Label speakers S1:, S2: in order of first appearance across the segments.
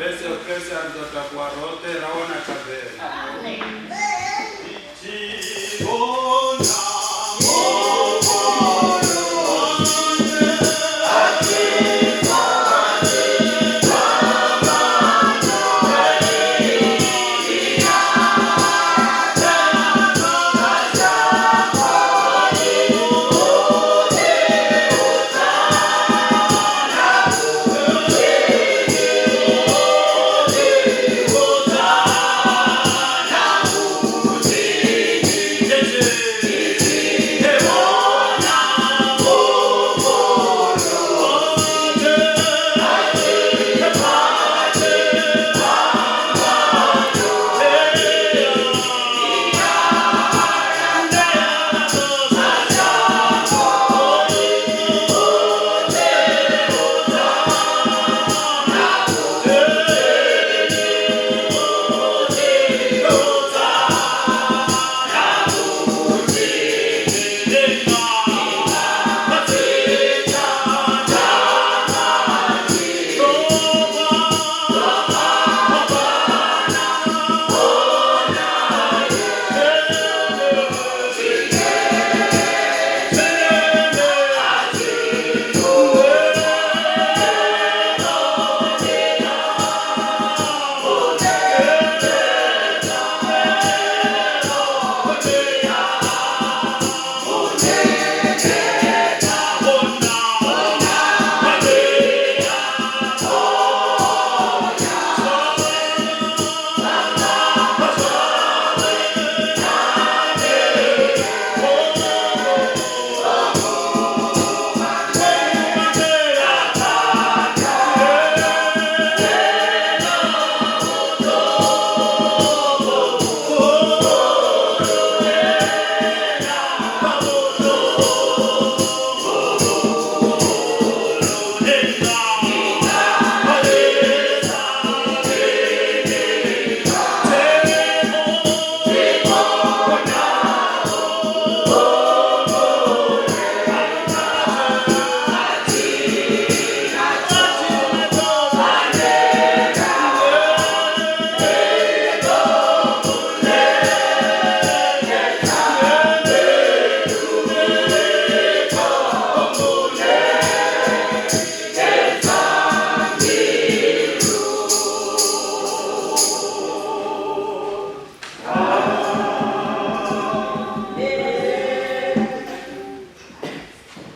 S1: vese ya Kriste ri ḓo takuwa roṱhe ra wana thabelo.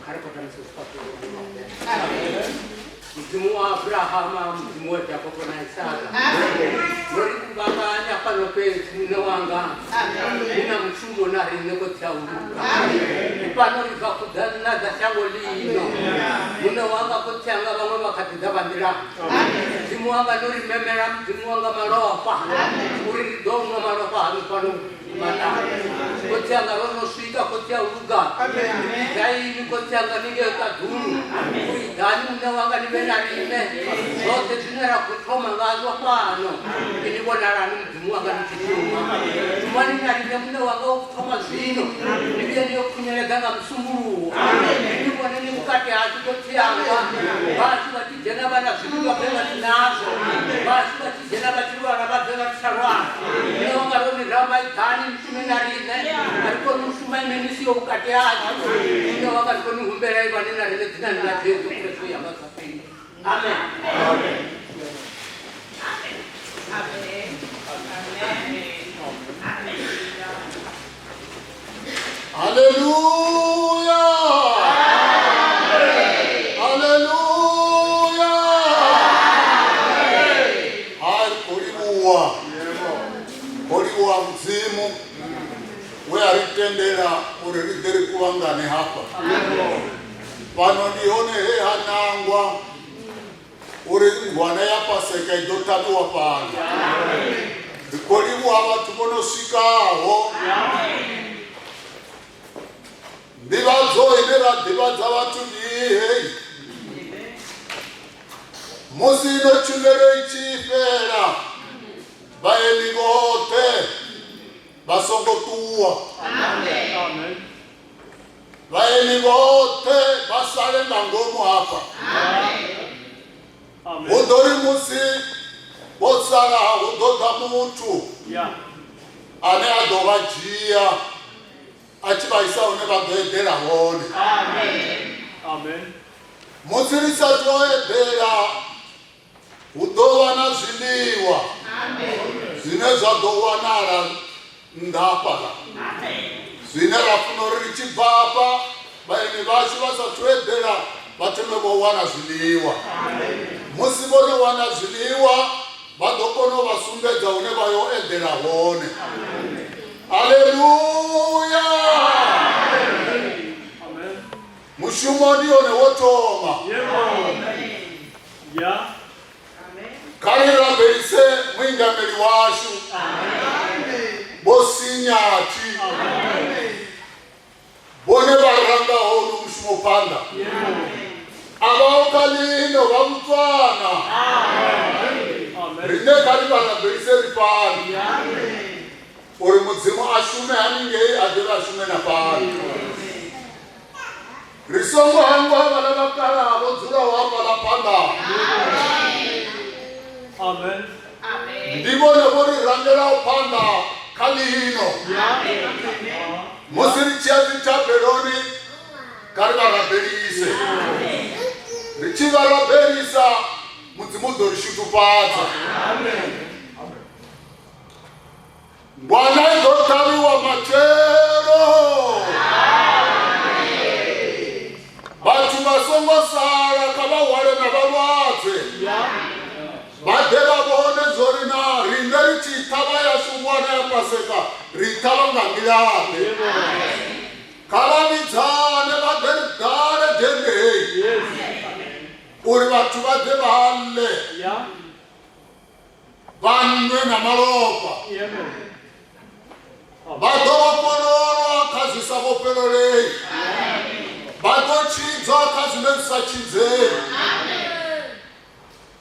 S2: Kha ri kotamise zwifhaṱuwo Mudzimu wa Abrahama, Mudzimu wa Jakopo na Isaka. Ndo ri kuvhanganya fhano fhedzi muṋe wanga. Hu na mushumo na riṋe khotsi a u luga. Ndi fhano ri bva khuḓana dza shango ḽino. Muṋe wanga khotsi anga vhaṅwe vha kha ḓi ḓa vha nḓilani. Mudzimu wanga no ri memela Mudzimu wanga malofha uri ri ḓo nwa malofha haṋu fhano maṱanu. Khotsi anga ro no swika khotsi a u luga. Vhidza inwi khotsi anga ni ngeo ṱaḓulu uri ḓani muṋe wanga ni vhe na riṋe. Zwoṱhe zwine ra khou thoma ngazwo fhano ini vhonalani Mudzimu wanga ni tshi shuma. Shumani na riṋe muṋe wanga u thoma zwino ni vhuye ni yo khunyeledza nga musumbuluwo. Ni vhone ni vhukati hashu khotsi anga. Vhashu vha tshi dzhena vha na zwithu vha bve vha si nazwo. Vhashu vha tshi dzhena vha tshi lwala vha bve vha si tsha lwala. Muṋe wanga ro ni ramba iḓani ni shume na riṋe. A ri koni u shuma inwi ni siho vhukati hashu. Muṋe wanga ri khou ni humbela ivhani na riṋe dzinani ḽa Jesu Kristo ya nga sa fheli. Amen.
S3: Haleluya! Haleluya! Hai ri khou livhuwa, khou livhuwa Mudzimu we a ri tendela uri ri ḓe ri kuvhangane hafha. Fhano ndi hone he ha nangwa uri ngwana ya Paseka i ḓo ṱhavhiwa fhano. Ri khou livhuwa vhathu vho no swikaho. Nḓivhadzo ine ra ḓivhadza vhathu ndi heyi. Musi ino tshumelo i tshi fhela, vhaeni vhoṱhe vha songo ṱuwa. Vhaeni vhoṱhe vha sale nga ngomu hafha. Hu ḓo ri musi Vho sala hu ḓo ḓa muthu ane a ḓo vha dzhia a tshi vha isa hune vha ḓo eḓela hone. Musi ri sathu o eḓela hu ḓo vha na zwiḽiwa zwine zwa ḓo wanala nnḓa hafhaḽa, zwine ra funa uri ri tshi bva hafha vhaeni vhashu vha sathu eḓela vha thome vho wana zwiḽiwa. Musi vho no wana zwiḽiwa vha ḓo kona u vha sumbedza hune vha yo eḓela hone. Aleluya! Mushumo ndi hone wo thoma. Kha ri rabelise muingameli washu Vho Sinyathi, vhone vha rangaho hono mushumo phanḓa. A vhaho kha ḽino vha Botswana. Riṋe kha ri vha rabelise ri fhano uri Mudzimu a shume haningei a dovhe a shume na fhano. Ri songo hangwa havhaḽa vhakalaha vho dzulaho hafhaḽa phanḓa. Ndi vhone vho ri rangelaho phanḓa kha ḽino. Musi ri tshi ya dzithabeloni, kha ri vha rabelise. Ri tshi vha rabelisa, Mudzimu u ḓo ri shudufhadza. Ngwana i ḓo ṱhavhiwa matshelo. Vhathu vha songo sala, kha vha hwale na vhalwadze. Vha ḓe vha vhone zwori na riṋe ri tshi ṱhavha yashu ngwana ya Paseka ri i ṱhavha nga nḓila-ḓe. Kha vha vhidzane vha ḓe ri ḓale dennde heyi uri vhathu vha ḓe vha ḽe. Vha nwe na malofha, vha ḓo vhofhololwa kha zwi sa vhofhololei, vha ḓo tshidzwa kha zwine zwi sa tshidzei.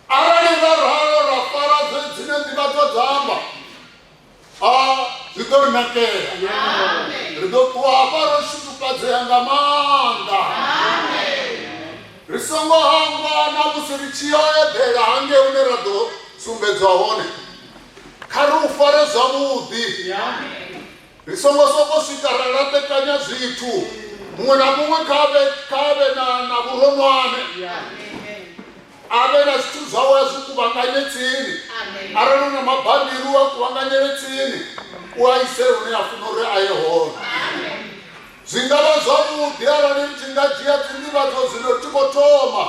S3: Arali ra ralo ra fara dzine nḓivhadzo dza amba, a zwi ḓo ri nakela. Ri ḓo ṱuwa hafha ro shudufhadzea nga maanḓa. Ri songo hangwa na musi ri tshi yo eḓela hangei hune ra ḓo sumbedzwa hone. Kha ri u fare zwavhuḓi. Ri songo sokou swika ra laṱekanya zwithu. Muṅwe na muṅwe kha vhe kha vhe na na vhuronwane. A vhe na zwithu zwawe a zwi kuvhanganye tsini. Arali u na mabammbiri u a kuvhanganyele tsini, u a ise hune a funa uri a ye hone. Zwi nga vha zwavhuḓi arali ri tshi nga dzhia dzinḓivhadzo zwino ri tshi khou thoma.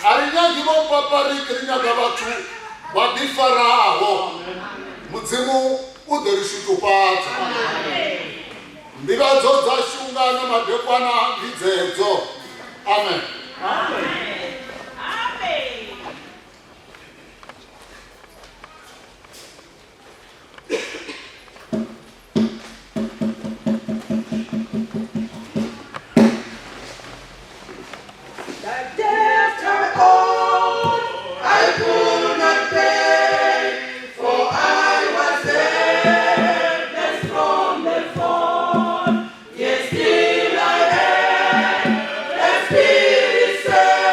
S3: A ri nyagi vho papariki, ri nyaga vhathu vha ḓifaraho. Mudzimu u ḓo ri shudufhadza. Nḓivhadzo dzashu nga ano madekwana ndi dzedzo. Amen.
S4: The debt I owed, I could not pay, for I was helpless from the fall. Yet still I heard the Spirit say,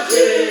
S4: Amen.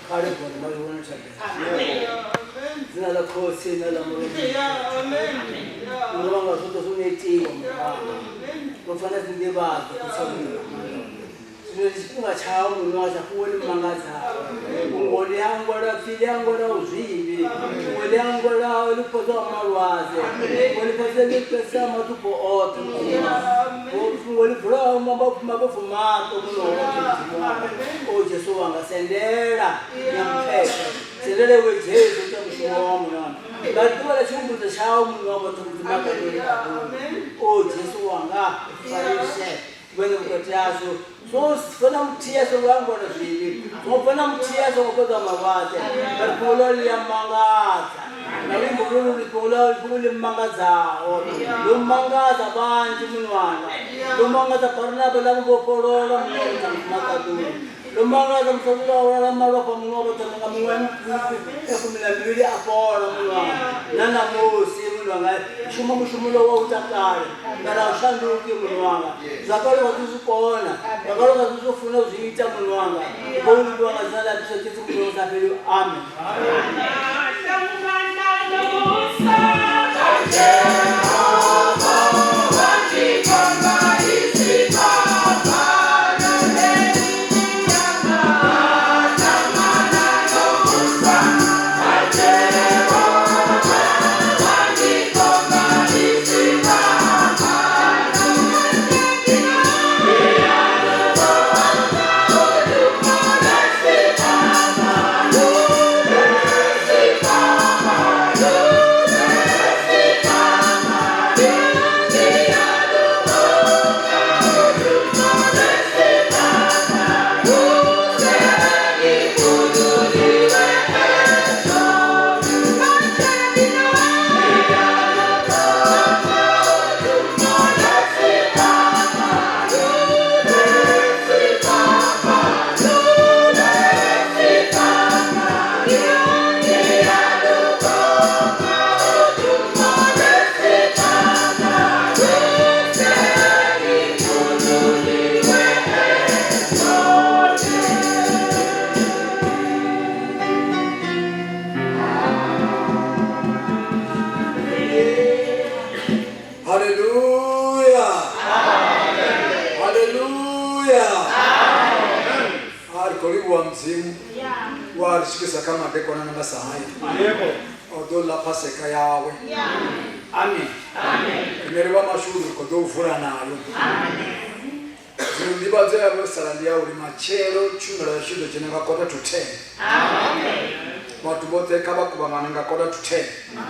S5: Kha ri vhone vha zwi vhone thabelo. Dzina ḽa Khotsi na ḽa Murwa. Muṋe wanga zwoṱhe zwo no itiwa murahu. Ro pfa na dzi nḓivhadzo khotsi a muṋe. Zwino ndi tshifhinga tshau muṋe wa tsha fhungo ḽi mangadzaho. Fhungo ḽi hangwela pfi ḽi hangwelaho zwivhi. Fhungo ḽi hangwelaho ḽi fhodzaho malwadze. Fhungo ḽi fhodza ḽi fhedzaho maṱupo oṱhe muṋe wanga. Fhungo ḽi bvulaho mabofu maṱo muṋe wa vhoṱhe Mudzimu wanga. O Jesu wanga sendela ya mukhethwa. Sendela iwe Jesu ita mushumo wau muṋe wanga. Nga ḓuvha ḽa tshihumbudzo tshau muṋe wa vhoṱhe Mudzimu wa ṱaḓulu ṱaḓulu. O Jesu wanga farise vhene vhukati hashu. So bva na muthihi a songo hangwelwa zwivhi, songo bva na muthihi a songo fhodzwa malwadze. Ngauri fhungo ḽau ḽi a mangadza. Na luimbo lwolu lu fhungo ḽau fhungo ḽi mangadzaho. Ḽo mangadza vhanzhi muṋe wanga. Ḽo mangadza Baranaba ḽa mu vhofholola muṋe wa vhoṱhe Mudzimu wa ṱaḓulu. Ḽo mangadza musadzi uḽa wa lwala malofha muṋe wa vhoṱhe nga miṅwaha ya fumi na mivhili a fhola muṋe wanga. Na ṋamusi muṋe wanga shuma mushumo uḽa wa u ita kale ngauri a u shanduki muṋe wanga. Zwa kale wa ḓi zwi kona, zwa kale wa ḓi zwi funa u zwi ita muṋe wanga. Ndi khou livhuwa nga dzina ḽa Kristo Jesu Mudzimu u sa fheli. Amen.
S6: Haleluya. Haleluya. A ri khou livhuwa Mudzimu wa ri swikisa kha madekwana na masahaya. O ḓo ḽa Paseka yawe. Amen. Riṋe ri vha mashudu ri khou ḓo vula nayo. Zwino nḓivhadzo ya vho sala ndi ya uri matshelo tshumelo yashu i ḓo dzhena nga 9:45. Vhathu vhoṱhe kha vha kuvhangane nga 9:45.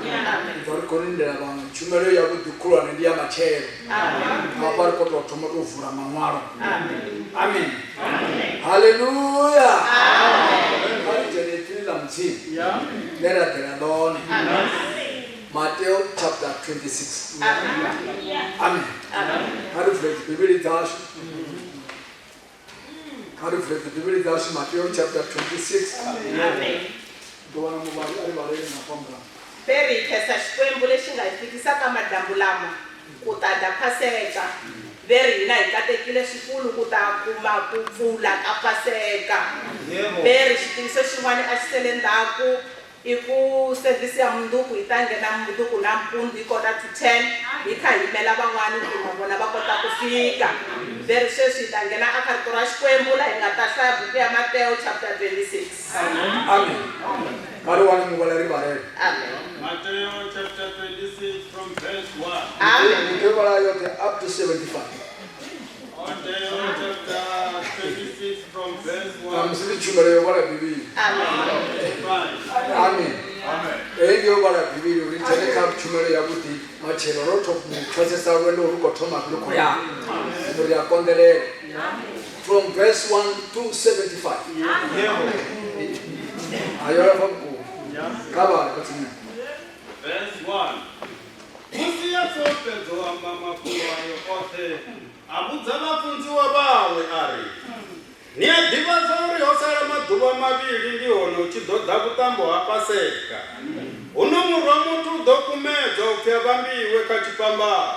S6: Ri ḓo ri khou lindela vhaṅwe. Tshumelo ya vhuḓi khulwane ndi ya matshelo. Hafha ri khou tou thoma tou vula maṅwalo. Amen. Haleluya. Kha ri dzhene ipfini ḽa Mudzimu ḽe ra ḓela ḽone. Mateo chapter 26. Amen. Kha ri vule dzibivhili dzashu. Kha ri vule dzibivhili dzashu Mateo chapter 26. Ḓo wana muvhali a ri vhalele na fhambula.
S4: Ve ri khensa Xikwembu lexi nga hi fikisaka madyambu lama ku ta dya Paseka. Ve ri hina hi katekile swikulu ku ta kuma ku pfula ka Paseka. Ve ri xitiviso xin'wana a xi sele ndzhaku I ku service ya munduku yi ta nghena munduku nampundzu yi 9:45 hi kha hi yimela van'wani ku na vona va kota ku fika. Veri sweswi hi ta nghena aka Rito ra Xikwembu la hi nga ta hlaya buku ya Mateo chapter 26.
S6: Amen. Kha ri wane muvhala ri vhalele.
S4: Amen.
S1: Mateo chapter 26 from verse 1.
S4: Amen.
S6: Ni tea u vhala yoṱhe up to 75.
S1: Mateo chapter 26 from verse 1
S6: Ṋamusi ndi tshumelo yo vhala Bivhili.
S4: Amen.
S1: to 5.
S6: Amen. Heyi ndi yo vhala Bivhili uri dzhene kha tshumelo yavhuḓi matshelo ro thoma u pfesesa lwendo lu khou thoma lu khou ya. Zwino ri a konḓelela. From verse 1 to 75. A yo lapfa vhukuma. Kha vhale kha tsini.
S1: Verse 1. Musi Yesu o fhedza u amba mafhungo ayo oṱhe, a vhudza vhafunziwa vhawe a ri, Ni a ḓivha zwauri ho sala maḓuvha mavhili ndi hone hu tshi ḓo ḓa vhuṱambo ha Paseka, huno Murwa-muthu u ḓo kumedzwa u pfi a vhambiwe kha tshifhambano.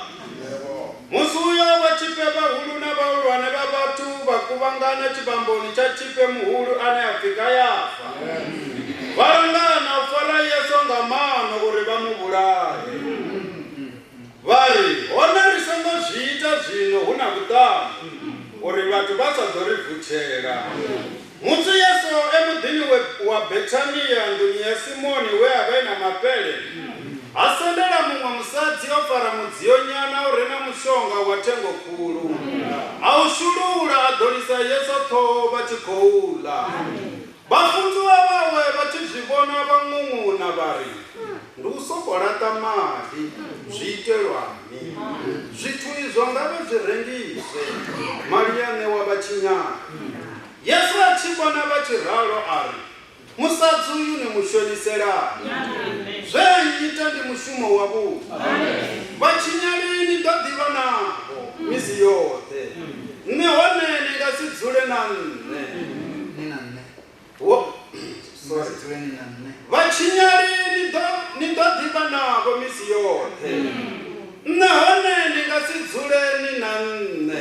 S1: Musi uyo vhotshifhe vhahulu na vhahulwane vha vhathu vha kuvhangana tshivhamboni tsha tshifhe muhulu ane a pfi Kayafa. Vhathu vha sa ḓo ri vutshela. Musi Yesu e muḓini wa Bethania nḓuni ya Simoni we a vha e na mapele, ha sendela muṅwe musadzi o fara mudzionyana u re na mushonga wa thengo khulu. A u shulula a ḓolisa Yesu ṱhoho vha tshi khou ḽa. Vhafunziwa vhawe vha tshi zwi vhona vha ṅuṅuna vha ri, Ndi u sokou laṱa maḓi, zwi itelwani? Zwithu izwo ngavhe zwi rengiswe, mali ya ṋewa vhatshinyali. Yesu a tshi vhona vha tshi ralo a ri, Musadzi uyu ni mu shoniselani? Zwe a nnyita ndi mushumo wavhuḓi. Vhatshinyali ni ḓo ḓi vha navho misi yoṱhe, Nṋe hone ni nga si dzule na nṋe.
S6: Ni na nṋe.
S1: Wo,
S6: Ni nga si dzule ni na nṋe.
S1: Vhatshinyali ni ḓo, ni ḓo ḓi vha navho misi yoṱhe. Nṋe hone ni nga si dzule ni na nṋe.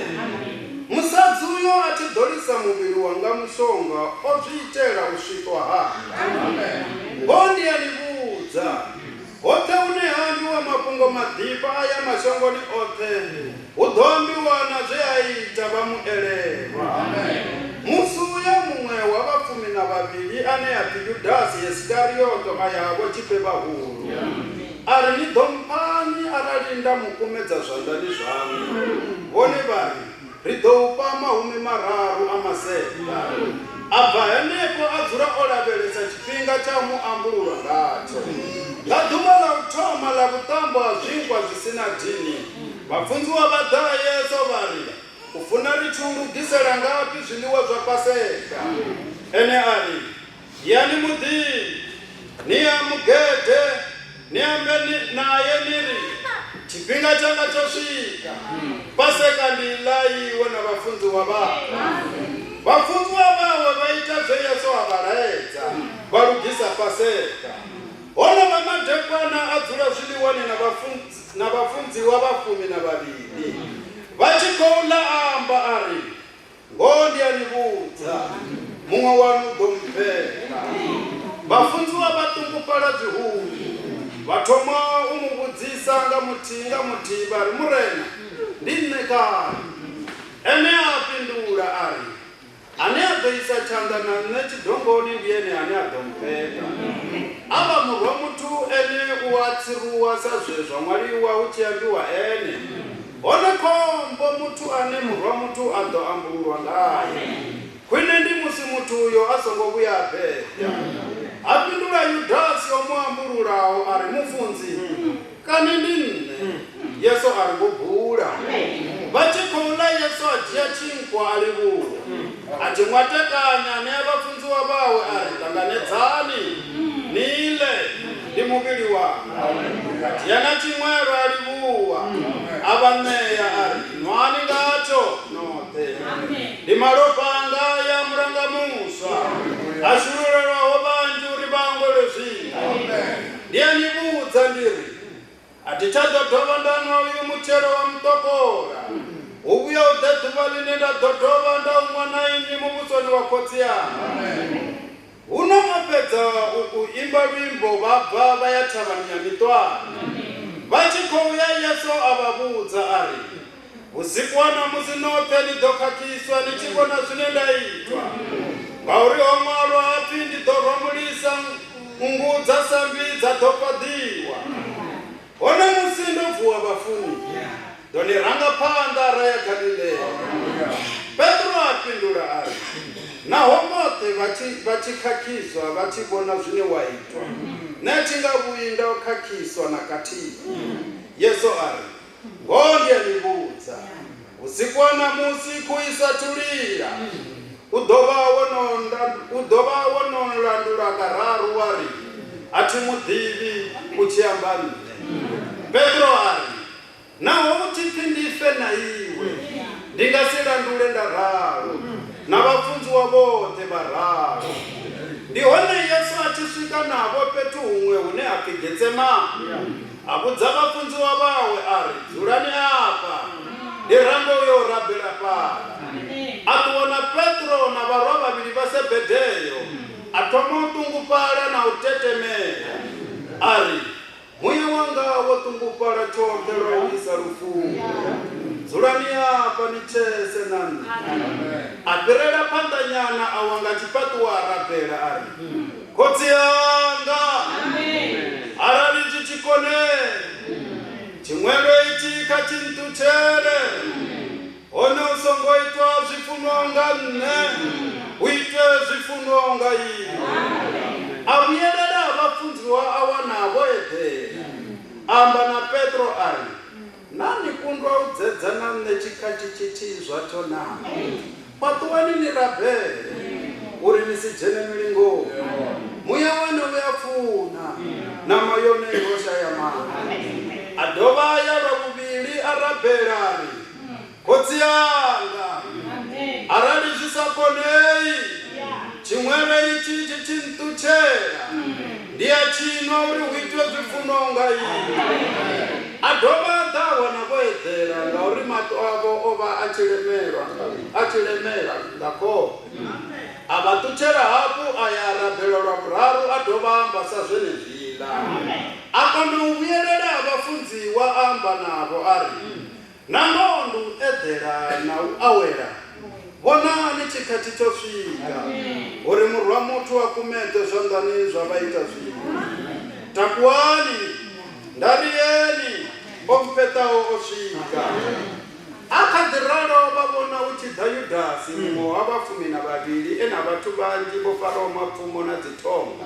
S1: Musadzi uyo a tshi ḓolisa muvhili wanga mushonga o zwi itela u swiṱwa hanga. Ngoho ndi a ni vhudza, Hoṱhe hune ha ambiwa mafhungo maḓifha aya mashangoni oṱhe, hu ḓo ambiwa na zwe a ita vha mu elelwa. Musi uyo muṅwe wa vha 12 ane a pfi Yudasi Iskarioto a ya ha vhotshifhe vhahulu, a ri, Ni ḓo mphani arali nda mu kumedza zwanḓani zwaṋu? Vhone vha ri, Ri ḓo u fha 30 a maseṱa. A bva henefho a dzula o lavhelesa tshifhinga tsha u mu ambulula ngatsho. Nga ḓuvha ḽa u thoma ḽa vhuṱambo ha zwinkwa zwi si na dini, vhafunziwa vha ḓa ha Yesu vha ri, U funa ri tshi u lugisela ngafhi zwiḽiwa zwa Paseka? Ene a ri, Yani muḓini, ni ya mugede, ni ambe naye ni ri, Tshifhinga tshanga tsho swika, Paseka ndi i ḽa iwe na vhafunziwa vhanga. Vhafunziwa vhawe vha ita zwe Yesu a vha laedza, vha lugisa Paseka. Ho no vha madekwana a dzula zwiḽiwani na vhafunziwa vha 12. Vha tshi khou ḽa a amba a ri, Ngoho ndi a ni vhudza, muṅwe waṋu u ḓo mpfela. Vhafunziwa vha ṱungufhala zwihulu, vha thoma u mu vhudzisa nga muthihi nga muthihi vha ri, Murena, ndi nṋe kani? Ene a fhindula a ri, Ane a ḓo isa tshanḓa na nṋe tshidongoni ndi ene ane a ḓo mpfela. A vha Murwa muthu ene u a tsiruwa sa zwe zwa ṅwaliwa hu tshi ambiwa ene. Hone khombo muthu ane Murwa muthu a ḓo ambululwa ngae! Khwine ndi musi muthu uyo a songo vhuya a bebwa. Ha fhindula Yudasi o mu ambululaho a ri, Mufunzi, kani ndi nṋe? Yesu a ri, Wo bula. Vha tshi khou ḽa Yesu a dzhia tshinkwa a livhuwa, a tshi ṅwatekanya a ṋea vhafunziwa vhawe a ri, Ṱanganedzani ni ḽe, ndi muvhili wanga. A dzhia na tshinwelo a livhuwa, a vha ṋea a ri, Inwani ngatsho noṱhe, ndi malofha anga aya a mulanga muswa, a shululelwaho vhanzhi uri vha hangwelwe zwivhi. Ndi a ni vhudza ndi ri, A thi tsha ḓo dovha nda nwa uyu mutshelo wa muṱokola, hu vhuya u ḓe ḓuvha ḽine nda ḓo dovha nda u nwa na inwi muvhusoni wa Khotsi anga. Huno o fhedza u imba luimbo vha bva vha ya Thavhani ya Miṱwari. Vha tshi khou ya Yesu a vha vhudza a ri, Vhusiku ha ṋamusi noṱhe ni ḓo khakhiswa ni tshi vhona zwine nda itwa, ngauri ho ṅwalwa ha pfi, Ndi ḓo rwa mulisa, nngu dza sambi dza ḓo fhaḓiwa. Hone musi ndo vuwa vhafuni, ḓo ni ranga phanḓa ra ya Galilea. Petro a fhindula a ri, Naho vhoṱhe vha tshi khakhiswa vha tshi vhona zwine wa itwa, nṋe a thi nga vhuyi nda khakhiswa na kathihi. Yesu a ri, Ngoho ndi a ni vhudza, vhusiku ha ṋamusi khuhu i sathu lila, u ḓo vha wo no u ḓo vha wo no landula kararu wa ri, A thi mu ḓivhi, u tshi amba nṋe. Petro a ri, Naho hu tshi pfi ndi fe na iwe, ndi nga si landule nda ralo. Na vhafunziwa vhoṱhe vha ralo. Ndi hone Yesu a tshi swika navho fhethu huṅwe hune ha pfi Getsemane. A vhudza vhafunziwa vhawe a ri, Dzulani afha, ndi range u yo rabela fhaḽa. A ṱuwa na Petro na vharwa vhavhili vha Sebedeo, a thoma u ṱungufhala na u tetemela. A ri, Muya wanga wo ṱungufhala tshoṱhe lwa u isa lufuni. Dzulani hafha ni tshese na nṋe. A fhirela phanḓanyana a wa nga tshifhaṱuwo a rabela a ri, Khotsi anga, arali zwi tshi konea, tshinwelo itshi kha tshi nṱutshele. Hone hu songo itwa zwi funwaho nga nṋe, hu itwe zwi funwaho nga iwe. A vhuyelela ha vhafunziwa a wana vho eḓela. A amba na Petro a ri, Naa ni kundwa u dzedza na nṋe tshikhathi tshithihi zwatsho naa? Fhaṱuwani ni rabele, uri ni si dzhene milingoni. Muya wone u a funa, ṋama yone yo shaya maanḓa. A dovha a ya lwa vhuvhili a rabela a ri, Khotsi anga, arali zwi sa konei, tshinwelo itshi tshi tshi nṱutshela, ndi a tshi nwa uri hu itwe zwi funwaho nga iwe. A dovha a ḓa a wana vho eḓela, ngauri maṱo avho o vha a tshi lemelwa a tshi lemela nga khofhe. A vha ṱutshela hafhu a ya a rabela lwa vhuraru a dovha a amba sa zwenezwiḽa. A kona u vhuyelela ha vhafunziwa a amba navho a ri, Nangoho ndi u eḓela na u awela. Vhonani, tshikhathi tsho swika uri Murwa-muthu a kumedzwe zwanḓani zwa vhaitazwivhi. Takuwani, ndariyeni, o mpfheṱaho o swika. A kha ḓi ralo vha vhona hu tshi ḓa Yudasi, muṅwe wa vha fumi na vhavhili, e na vhathu vhanzhi vho faraho mapfumo na dzithonga,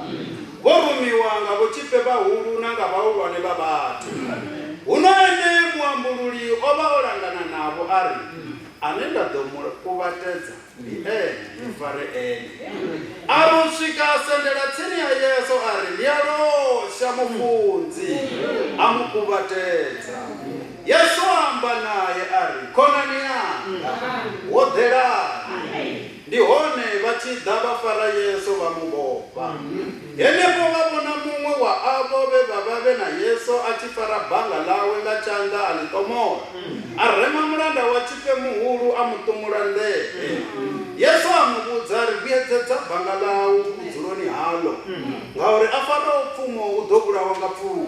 S1: vho rumiwa nga vhotshifhe vhahulu na nga vhahulwane vha vhathu. Huno ene muambululi o vha o langana navho a ri, Ane nda ḓo mu kuvhatedza ndi ene, ni fare ene. A ri u swika a sendela tsini ha Yesu a ri, Ndi a losha, Mufunzi! A mu kuvhatedza. Yesu a amba nae a ri, Khonani yanga, wo ḓelani? Ndi hone vha tshi ḓa vha fara Yesu vha mu vhofha. Henefho vha vhona muṅwe wa avho vhe vha vha vhe na Yesu a tshi fara banga ḽawe nga tshanḓa a ḽi ṱomola, a rema mulanda wa tshifhe muhulu a mu ṱumula nḓevhe. Yesu a mu vhudza a ri, Vhuyedzedza banga ḽau vhudzuloni haḽo, ngauri a faraho pfumo u ḓo vhulawa nga pfumo.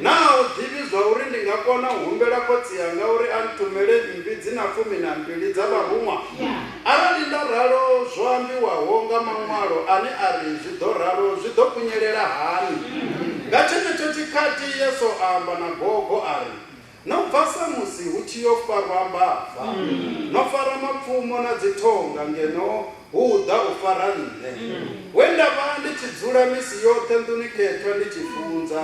S1: Naa a u ḓivhi zwauri ndi nga kona u humbela Khotsi anga uri a nthumele mmbi dzi na 12 dza vharuṅwa? Arali nda ralo, zwo ambiwaho nga Maṅwalo ane a ri zwi ḓo ralo zwi ḓo khunyelela hani? Nga tshenetsho tshikhathi Yesu a amba na gogo a ri, No bva samusi hu tshi yo farwa mbava, no fara mapfumo na dzithonga ngeno hu u ḓa u fara nṋe, we nda vha ndi tshi dzula misi yoṱhe nḓuni khethwa ndi tshi funza,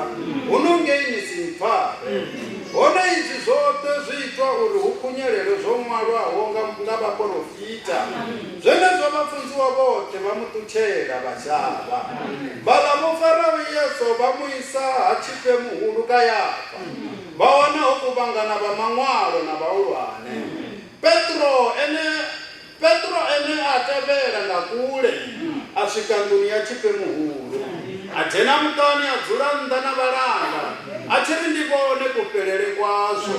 S1: huno ngei ni si mpfare. Hone izwi zwoṱhe zwi itwa uri hu khunyelele zwo ṅwalwaho nga, nga vhaporofita. Zwenezwo vhafunziwa vhoṱhe vha mu ṱutshela vha shavha. Vhaḽa vho faraho Yesu vha mu isa ha tshifhe muhulu Kayafa, vha wana ho kuvhangana vha maṅwalo na vhahulwane. Petro ene Petro ene a tevhela nga kule, a swika nḓuni ya tshifhe muhulu. A dzhena muṱani a dzula nnḓa na vhalanda, a tshi ri ndi vhone kufhelele kwazwo.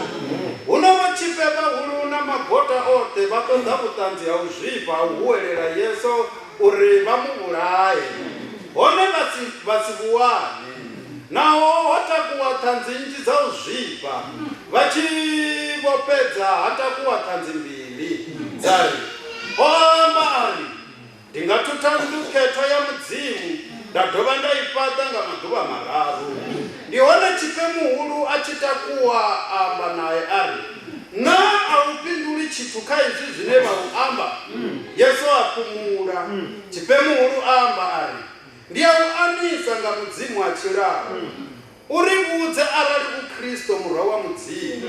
S1: Huno vhotshifhe vhahulu na magota oṱhe vha ṱoḓa vhuṱanzi ha u zwifha ha u huwelela Yesu uri vha mu vhulahe. Hone vha si, vha si vhu wane. Naho ho takuwa ṱhanzi nnzhi dza u zwifha, vha tshi vho fhedza ha takuwa ṱhanzi mbili, dza ri, O amba a ri, Ndi nga thutha nnḓu khethwa ya Mudzimu nda dovha nda i fhaṱa nga maḓuvha mararu. Ndi hone tshifhe muhulu a tshi takuwa a amba nae a ri, Naa a u fhinduli tshithu kha izwi zwine vha u amba? Yesu a fhumula. Tshifhe muhulu a amba a ri, Ndi a u anisa nga Mudzimu a tshilaho, u ri vhudze arali u Kristo Murwa wa Mudzimu.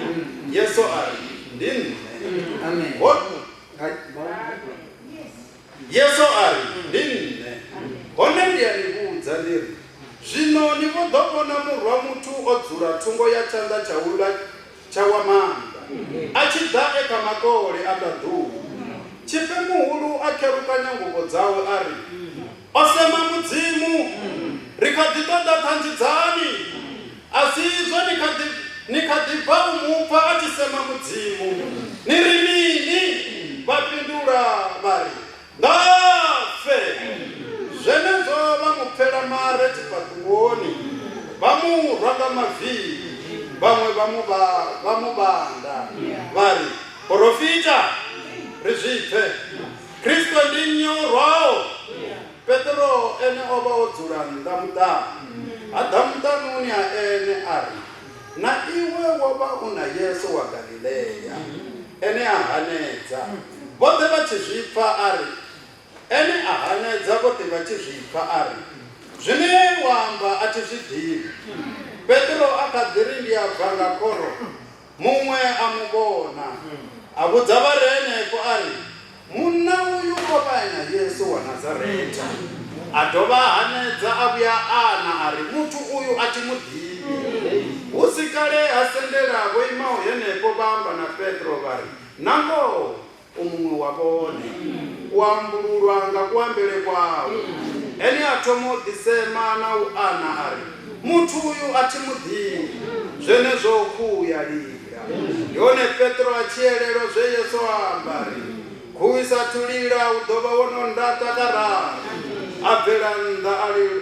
S1: Yesu a ri, Ndi nṋe.
S6: Amen.
S1: Yesu a ri, Ndi nṋe. Hone ndi a ni vhudza ndi ri, zwino ni vho ḓo vhona Murwa muthu o dzula thungo ya tshanḓa tsha u ḽa tsha wa maanḓa, a tshi ḓa e kha makole a ṱaḓulu. Tshifhe muhulu a kherukanya nguvho dzawe a ri, O sema Mudzimu! Ri kha ḓi ṱoḓa ṱhanzi dzani? A si izwo ni kha ḓi, ni kha ḓi bva u mu pfa a tshi sema Mudzimu. Ni ri mini? Vha fhindula vha ri, Nga a fe! Zwenezwo vha mu pfela mare tshifhaṱuwoni, vha mu rwa nga mavili, vhaṅwe vha mu vha, vha mu vhanda, vha ri. Porofita ri zwi pfe. Kristo ndi nnyi o rwaho? Petro ene o vha o dzula nnḓa muṱani. A ḓa muṱanuni ha ene a ri, Na iwe wo vha u na Yesu wa Galilea. Ene a hanedza. Vhoṱhe vha tshi zwi pfa a ri, Ene a hanedza vhoṱhe vha tshi zwi pfa a ri, Zwine wa amba a thi zwi ḓivhi. Petro a kha ḓi ri ndi a bva nga khoro, muṅwe a mu vhona. A vhudza vha re henefho a ri, Munna uyu o vha e na Yesu wa Nazaretha. A dovha a hanedza a vhuya a ana a ri, Muthu uyu a thi mu ḓivhi. Hu si kale ha sendela vho imaho henefho vha amba na Petro vha ri, Nangoho U muṅwe wa vhone. U ambululwa nga kuambele kwau. Ene a thoma u ḓisema na u ana a ri, Muthu uyu a thi mu ḓivhi. Zwenezwo khuhu ya lila. Ndi hone Petro a tshi elelwa zwe Yesu a amba a ri, Khuhu i sa athu lila u ḓo vha wo no nndaṱa kararu. A bvela nnḓa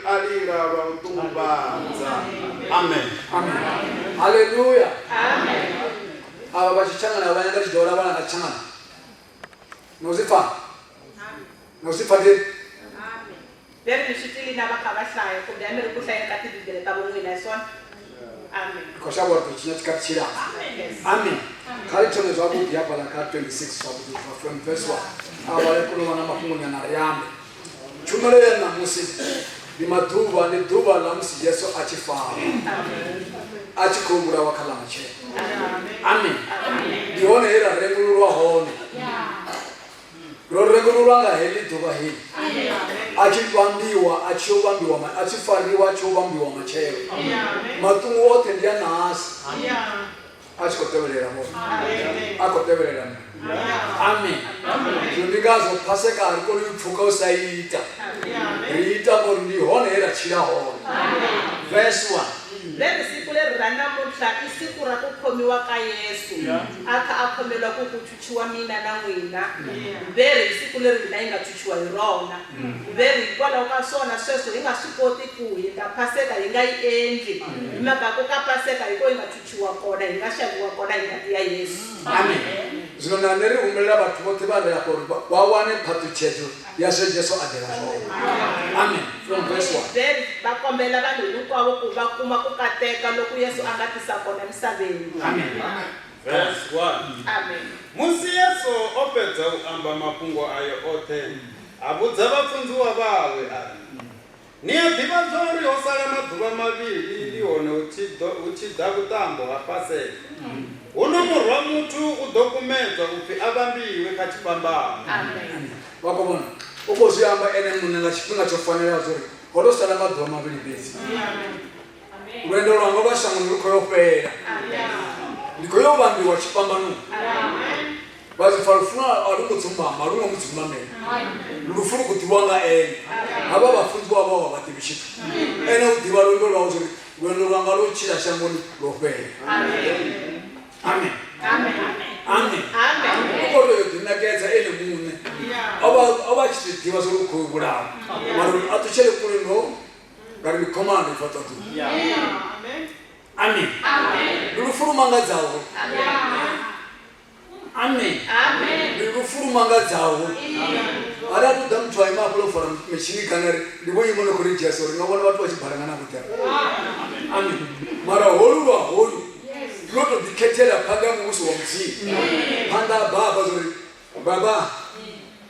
S1: a lila lwa u ṱungufhadza. Amen.
S6: Amen. Haleluya. Avha vha tshitshangana vha nyaga tshi ḓo vhala nga tshangana. No zwi pfa? No zwi pfa ndi?
S4: Veri ni swi twile na va kha va hlaya kumbe a mi ri ku hlayeni ka tibibele ta von'wina hi swona? Amen.
S6: Ri khou shavha uri ḓo tshinya tshikhathi tshilapfu. Amen. Kha ri thome zwavhuḓi hafhaḽa kha 26 zwavhuḓi ubva from verse 1. A vhale kone u vha na mafhungonyana ri ambe. Tshumelo ya ṋamusi ndi maḓuvha ndi ḓuvha ḽa musi Yesu a tshi farwa a tshi khou vhulawa kha ḽa matshelo. Amen. Ndi hone he ra rengululwa hone. Ro rengululwa nga heḽi ḓuvha heḽi. A tshi vhambiwa a tshi yo vhambiwa a tshi fariwa a tshi yo vhambiwa matshelo. Maṱungu oṱhe ndi a ṋahasi. A tshi khou tevhelela vhone. A khou tevhelela nṋe. Amen. Zwino ndi ngazwo Paseka a ri koni u pfuka u sa ita. Ri ita ngori ndi hone he ra tshila hone. Verse 1.
S4: Leri siku leri ra namuntlha i siku ra ku khomiwa ka Yesu, a kha a khomelwa ku ku chuchiwa mina na n'wina. Veri hi siku leri hina hi nga chuchiwa hi rona. Veri hikwalaho ka swona sweswo hi nga swi koti ku hi ta Paseka hi nga yi endli, hi mhaka ku ka Paseka hi ko hi nga chuchiwa kona, hi nga xaviwa kona hi ngati ya Yesu.
S6: Amen. Zwino na nṋe ri humbulela vhathu vhoṱhe vha re afha uri vha wane phaṱhutshedzo ya zwe Jesu a ḓela zwone. Amen. From verse 1.
S4: Veri va kombela vanhu hinkwavo ku va kuma ku kateka loku Yesu a nga tisa kona emisaveni.
S6: Amen.
S1: Verse 1.
S4: Amen.
S1: Musi Yesu o fhedza u amba mafhungo ayo oṱhe, a vhudza vhafunziwa vhawe a ri, Ni a ḓivha zwauri ho sala maḓuvha mavhili ndi hone hu tshi ḓo, hu tshi ḓa vhuṱambo ha Paseka. Huno Murwa muthu u ḓo kumedzwa u pfi a vhambiwe kha tshifhambano.
S4: Amen.
S6: Vha khou vhona? U khou zwi amba ene muṋe nga tshifhinga tsho fanelaho zwa uri ho tou sala maḓuvha mavhili fhedzi. Lwendo lwanga lwa shangoni lu khou yo fhela. Ndi khou yo vhambiwa tshifhambanoni. Vha zwi pfa lufuno a lu ngo dzumbama, a lu ngo mu dzumbamela. Lufu lu khou ḓivhiwa nga ene. Havha vhafunziwa vhawe a vha ḓivhi tshithu. Ene u ḓivha lwendo lwawe zwa uri lwendo lwanga lwo tshila shangoni lwo fhela. Amen. Amen. U khou tou yo ḓiṋekedza ene muṋe. O vha a tshi zwi ḓivha zwa uri u khou yo vhulawa. Mara uri a ṱutshele kule no ngauri ndi khomano i bva ṱaḓulu. Amen. Ndi lufu lu mangadzaho. Amen. Ndi lufu lu mangadzaho. Arali u ḓa muthu a ima hafhaḽa o fara mitshini kana ri ndi vho ima no khou ri Jesu ri nga vhona vhathu vha tshi balangana vhoṱhe. Amen. Mara holu lwa holu lwo to ḓikhethela phanḓa ha muvhuso wa Mudzimu. Phanḓa ha Baba zwo ri Baba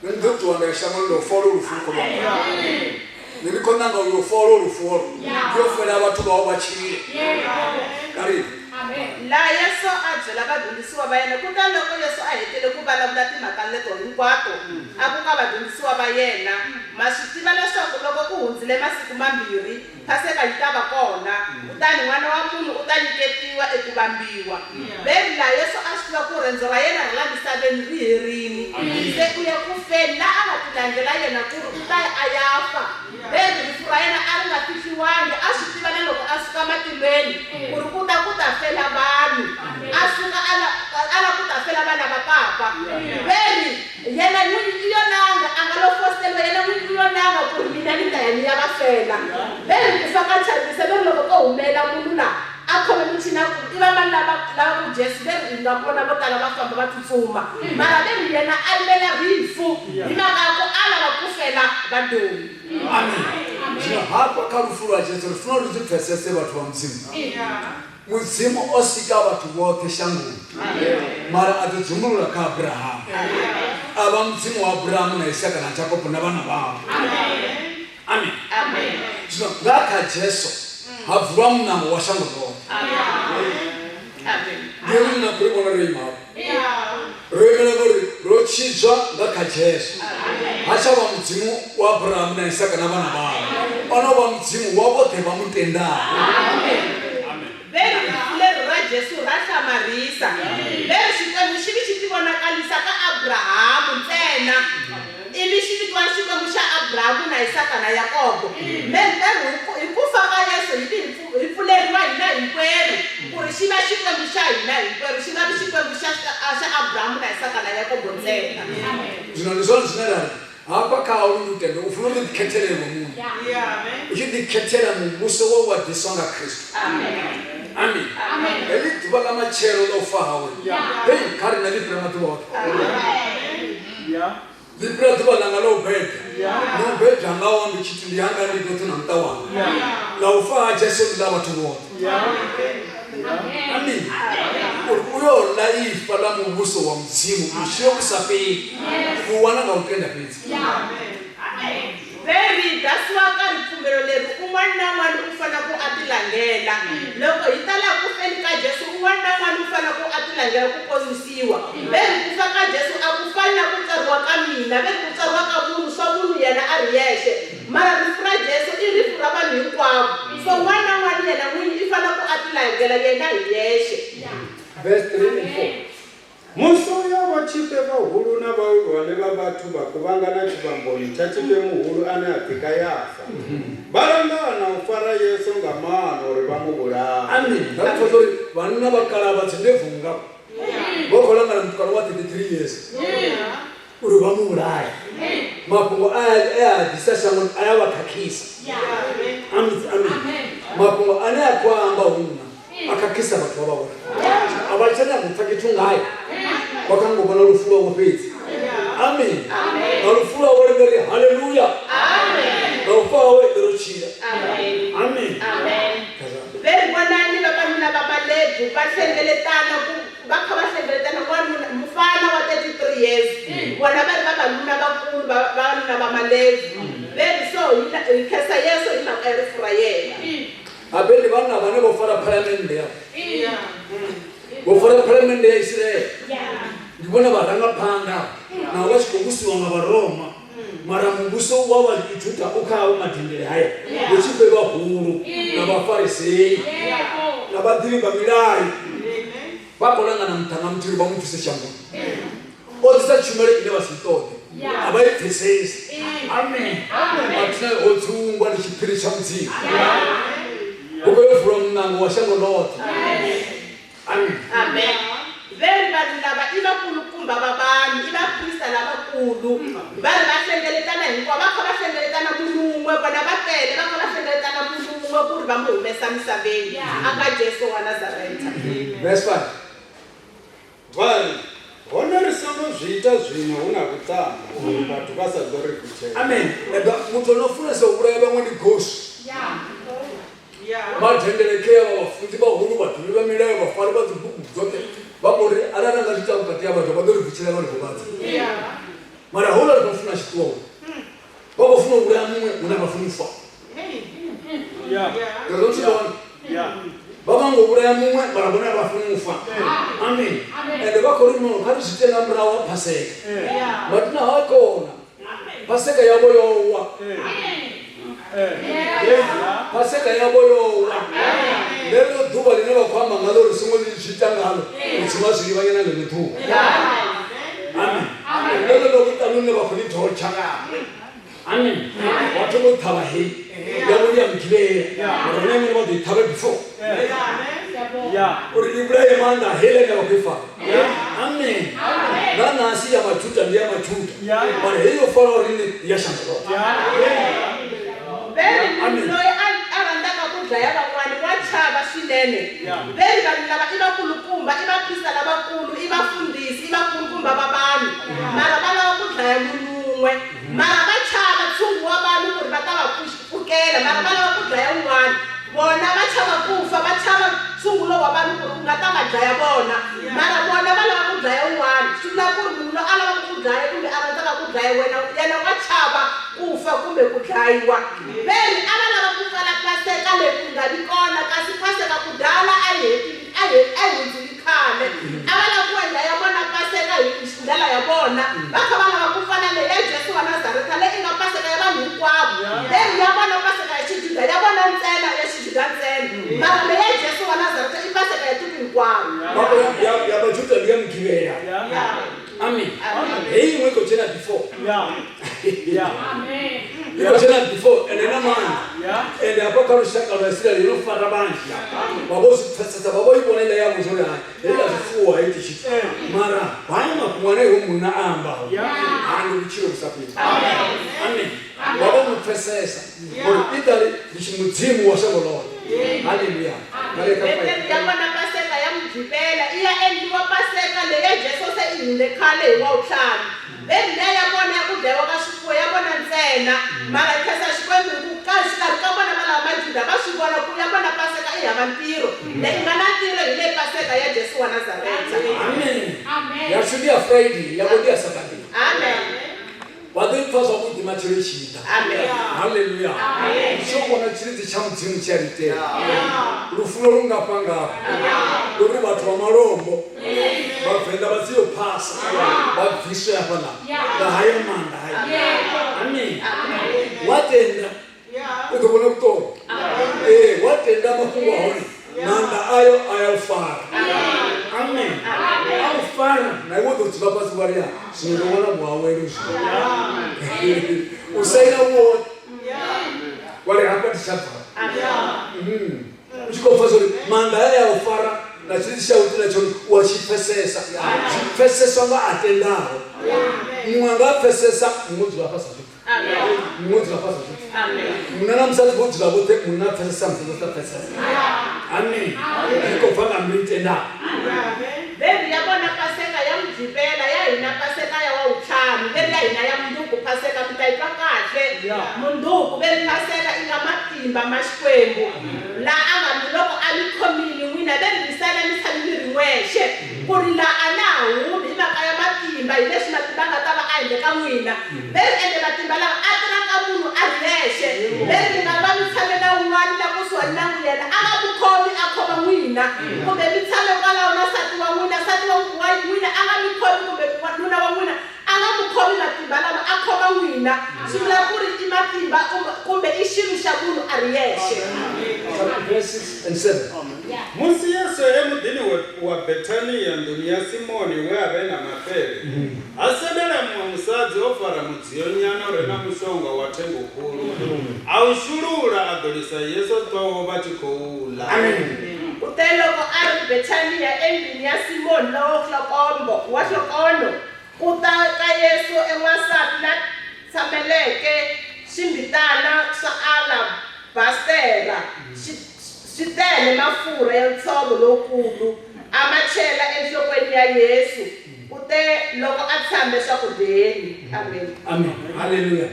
S6: nṋe ndi ḓo ṱuwa nda ya shangoni ḽo fa holo lufu lu khou lwa. Nṋe ndi khou ṋanga u yo fa holo lufu holo. Ndi yo fela vhathu vhao vha tshile. Kari.
S4: Laha Yesu a byela vadyondzisiwa va yena, Kuteloko Yesu a hetile ku vulavula timhaka leto hinkwato, a ku ka vadyondzisiwa va yena, Ma swi tiva leswaku loko ku hundzile masiku mambirhi, Paseka yi ta va kona, kutani N'wana wa Munhu u ta nyiketiwa eku vambiwa. Veri laha Yesu a swi tiva ku rendzo ra yena ra la misaveni ri herini, se u ya ku feni, laha a nga tilandzela yena ku ri u ta ya a ya fa. Veri rifu ra yena a ri nga fihliwangi, a swi tiva na loko a suka matilweni ku ri u ta ku ta fela vanhu, a suka a la a la ku ta fela vana va papa. Veri Yena n'winyi i yo nanga, a nga lo fosteriwa, yena n'winyi i yo nanga ku ri mina ni ta ya ni ya va fela. Ve ri ku fa ka chavisa, ve ri loko ko humela munhu la, a A khome michini a ku i va mani lava lava ku Jesu ve ri hi nga vona vo tala va famba va tsutsuma mara ve ri yena a yimela rifu hi mhaka ya ku a lava ku fela vadyohi.
S6: Amen. Zwino hafha kha lufu lwa Jesu ri funa uri ri zwi pfesese vhathu vha Mudzimu. Mudzimu o sika vhathu vhoṱhe shangoni mara a ḓi dzumbulula kha Abrahamu. A vha Mudzimu wa Abrahamu na Isaka na Jakopo na vhana vhavho. Amen. Zwino nga kha Jesu ha vulwa muṋango wa shango ḽoṱhe. Ndi hone na khou ri vhona ro ima hafha. Ro imela ngauri ro tshidzwa nga kha Jesu. Ha tsha vha Mudzimu wa Abrahamu na Isaka na vhana vhawe. O no vha Mudzimu wa vhoṱhe vha mu tendaho.
S4: Ve ri rifu leri ra Jesu ra hlamarisa. Ve ri Xikwembu xi vi xi tivonakalisa ka Abrahamu ntsena, ivi xi vitiwa Xikwembu xa Abrahamu na Isaka na Yakobo. Me ve ri hi ku fa ka Yesu hi vi hi pfuleriwa hina hinkwerhu ku ri xi va Xikwembu xa hina hinkwerhu, xi nga vi Xikwembu xa xa Abrahamu na Isaka na Yakobo ntsena.
S6: Zwino ndi zwone zwine ra ri Hafha kha holu lutendo u funa uri ḓikhethele iwe muṋe, u tshi ḓikhethela muvhuso we wa ḓiswa nga Kristo. Amen. Heḽi ḓuvha ḽa matshelo ḽa u fa hawe, hei, kha riṋe ḽi fhira maḓuvha oṱhe. Ḽi fhira ḓuvha ḽanga ḽa u bebwa. Na u bebwa ngaho ndi tshithu ndi hanga ndi ndoṱhe na muṱa wanga. Ḽa u fa ha Jesu ndi ḽa vhathu vhoṱhe. Amen. Uri u yo ḽa ifa ḽa muvhuso wa Mudzimu vhutshilo vhu sa fheli u wana nga u tenda fhedzi.
S4: Ve ri dasiwa ka ripfumelo leri un'wana na un'wana u fanela ku a tilangela. Loko hi ta laha ku feni ka Jesu, un'wana na un'wana u fanela ku a tilangela ku ponisiwa. Ve ri ku fa ka Jesu a ku fani na ku tswariwa ka mina, ve ri ku tswariwa ka munhu swa munhu yena a ri yexe. Mara rifu ra Jesu i rifu ra vanhu hinkwavo. So un'wana na un'wana yena n'winyi i fanela ku a tilangela yena hi yexe.
S6: Verse 3 and 4.
S1: Musi uyo vhotshifhe vhahulu na vhahulwane vha vhathu vha kuvhangana tshivhamboni tsha tshifhe muhulu ane a pfi Kayafa, vha langana u fara Yesu nga maano uri vha mu vhulahe.
S6: Amen. Nda pfa zwa uri vhanna vha kalaha vha dzindebvu ngafha vha khou langana mutukana wa 33 years uri vha mu vhulaye. Mafhungo aya e a ḓisa shangoni a ya vha khakhisa. Amen. Amen. Mafhungo ane a khou amba hu nna a khakhisa vhathu vha vha vhone. A vha tsha nyaga u pfa tshithu ngae. Vha kha ngo vhona lufu lwawe fhedzi. Amen. Nga lufu lwawe ri nga ri haleluya. Nga u fa hawe ri tshila. Amen.
S4: Ve ri vonani vavanuna va Malebvu va hlengeletana ku va kha va hlengeletana n'wanuna mufana wa 33 years vona va ri vavanuna vakulu va vavanuna va Malebvu ve ri so hi hi khensa Yesu hi mhaka ya rifu ra yena.
S6: Habe ndi vhanna vhane vho fara phalamennde ya vho fara phalamennde ya Isiraele ndi vhone vharangaphanḓa naho vha tshi khou vhusiwa nga Vharoma mara muvhuso wa Vhajuda u kha avho madendele haya vhotshifhe vhahulu na Vhafarisei na vhaḓivhi vha milayo vha khou langana muṱhannga muthihi uri vha mu bvise shangoni. O ḓisa tshumelo ine vha si i ṱoḓe, a vha i pfesesi. Amen. Mathina ho dzungwa ndi tshiphiri tsha Mudzimu. Hu khou yo vulwa muṋango wa shango ḽoṱhe. Amen.
S4: Amen. Ve ri vanhu lava i vakulukumba va vanhu, i vaprista lavakulu. Va ri va hlengeletana hinkwavo, va kha va hlengeletana munhu wun'we, vona va tele, va kha va hlengeletana munhu wun'we ku ri va mu humesa misaveni, a nga Jesu wa Nazareta.
S6: Verse 5.
S1: Vha ri, Hone ri songo zwi ita zwino hu na vhuṱambo, uri vhathu vha sa ḓo ri vutshela.
S6: Amen. Eba muthu ano funesa u vhulaya vhaṅwe ndi goswi. Madendele khea vha vhafunzi vhahulu, vhaḓivhi vha milayo, vhafari vha dzibugu dzoṱhe vha khou ri arali ra nga zwi ita vhukati ha vhathu vha ḓo ri vutshela vha ri huvhadza. Mara houḽa ri khou funa tshiṱuwa vha khou funa u vhulaya muṅwe hune vha funi u fa. Ngazwo tshi vhona vha vha ngo vhulaya muṅwe mara vhone a vha funi u fa. Amen. Ende vha khou ri no kha ri zwi ite nga murahu ha Paseka. Mathina ha kona Paseka yavho yo wa. Paseka yavho yo wa. Ḽeneḽo ḓuvha ḽine vha khou amba ngaḽo ri songo ḽi zwi ita ngaḽo, Mudzimu a zwi livhanya na ḽeneḽo ḓuvha. Amen. Ḽeneḽo ḽavhuṱanu ḽine vha khou ḽi thotsha. Amen. Vha thoma u ṱhavha heyi yavho ndi ya Mugivhela, mara vhone vhone vha ḓo i ṱhavha before uri i vhulaye maanḓa heiḽa ine vha khou i fara. Amen. Na ṋahasi ya Majuda ndi ya Majuda, mara heyi yo faraho riṋe ndi ya shango ḽoṱhe.
S4: Ve ri munhu loyi a a rhandzaka ku dlaya van'wana wa chava. swinene. Ve ri vanhu lava i vakulukumba, i vaprista lavakulu, i vafundhisi, i vakulukumba va vanhu, mara va lava ku dlaya munhu wun'we. Mara va chava ntshungu wa vanhu ku ri va ta va pfukela, mara va lava ku dlaya un'wana. Vona va chava ku fa, va chava ntshungu lowu wa vanhu ku ri wu nga ta va dlaya vona, mara vona va lava ku dlaya un'wana. Swi vula ku ri munhu loyi a lavaka ku dlaya kumbe a rhandzaka ku dlaya wena, yena wa chava ku fa kumbe ku dlayiwa. Ve ri a va lava ku pfala Paseka leyi ku nga vi kona, kasi Paseka kudala a yi a yi a yi hundzile khale. A va lava ku endla ya vona Paseka hi ndlela ya vona, va kha va lava ku fana leyi ya Jesu wa Nazareta leyi i nga Paseka ya vanhu hinkwavo. Leyi ya vona Paseka ya Xijuda ya vona ntsena, ya Xijuda ntsena, mara leyi ya Jesu wa Nazareta i Paseka ya tiko hinkwaro.
S6: Ya ya Vajuda ndi ya Mugivhela. Amen. Heyi iṅwe i khou dzhena before. I khou dzhena before ende na maanḓa. Ende hafha kha lushaka lwa Israel yo no fara vhanzhi vha vho zwi pfesesa vha vho i vhona iḽa ya vhudza uri hai heiḽa zwifuwo ha iti tshithu. Mara haya mafhungo ane hoyu munna a ambaho ha ndi vhutshilo vhu sa fheli. Amen. Vha vho mu pfesesa uri iṱali ndi tshi mudzimu wa shango ḽoṱhe. Haleluya.
S4: Vhetheli ya vona Paseka ya Mugqivela i ya endliwa Paseka leyi ya Jesu se i hundze khale hi Wavuntlhanu. Vheri liya ya vona ya ku dlayiwa ka swifuwo ya vona ntsena. Mara hi khensa Xikwembu hi ku ka xikarhi ka vona va lava Majuda va swi vona ku ya vona Paseka i hava ntirho. Leyi nga na ntirho hi leyi Paseka ya Jesu wa Nazareta.
S6: Amen. Yashu ndi ya Friday, yavho ndi ya Saturday.
S4: Amen.
S6: Vha ḓo i pfa zwavhuḓi matshelo i tshi ḓa. Haleluya. Tsho vhona tshilidzi tsha Mudzimu tshi a litela. Lufuno lu ngafha ngafha. Ndi uri vhathu vha malombo vhavenḓa vha dzi yo phasa vha bviswe hafhaḽa nga hayo maanḓa hayo. Amen. Wa tenda u ḓo vhona vhuṱolo. Ee, wa tenda mafhungo a hone maanḓa ayo a ya u fara. Amen. A u fara na iwe u ḓo dzula fhasi wa ri zwino ndo wana vhuawelo zwino. U saina woṱhe wa ri hafha ndi tsha bva. U tshi khou pfa zwori maanḓa aya a u fara na tshilidzi tsha u tenda tshone u a tshi pfesesa. Zwi pfeseswa nga a tendaho. Muṅwe a nga pfesesa muṅwe u dzula fhasi a zwi pfa. Muṅwe u dzula fhasi a zwi pfa. Munna na musadzi vho dzula vhoṱhe munna a pfesesa musadzi a sa pfesesa. Amen. Zwi khou bva nga mbilu i tendaho.
S4: Veri ya vona Paseka ya Mugqivela, ya hina Paseka ya Wavuntlhanu, veri ya hina ya mundzuku Paseka, mi ta yi twa kahle mundzuku. Veri Paseka i nga matimba ma Xikwembu la a nga mi loko a mi khomile n'wina, veri mi sala mi tshame mi ri n'wexe, ku ri la a na ha humi hi mhaka ya matimba, hi leswi matimba a nga ta va a endle ka n'wina. Veri ende matimba lawa a tirha ka munhu a ri yexe. Veri mi nga va mi tshame na un'wana la kusuhani na n'wina, a nga ku khomi a khoma n'wina, kumbe mi tshame kwalaho na nsati wa n'wina, nsati wa n'wina a nga mi khomi kumbe nuna wa n'wina a nga ku khomi matimba lama a khoma n'wina. Swi vula ku ri i matimba kumbe i xilo xa munhu a ri yexe.
S6: Verse 6 and 7.
S1: Musi Yesu e muḓini wa Bethania nḓuni ya Simoni we a vha e na mapele, Ha sendela muṅwe musadzi o fara mudzionyana u re na mushonga wa thengo khulu, a u shulula a ḓolisa Yesu ṱhoho vha tshi khou ḽa.
S4: Kuteloko a ri Betaniya endlwini ya Simoni lowo hlokombo, wa hlokonho, ku ta ka Yesu en'wansati la tshameleke swimbitana swa alabastera swi, swi tele mafurha ya ntshovo lowukulu, a ma chela enhlokweni ya Yesu. Kute loko a tshame swakudyeni. Amen.
S6: Amen. Haleluya.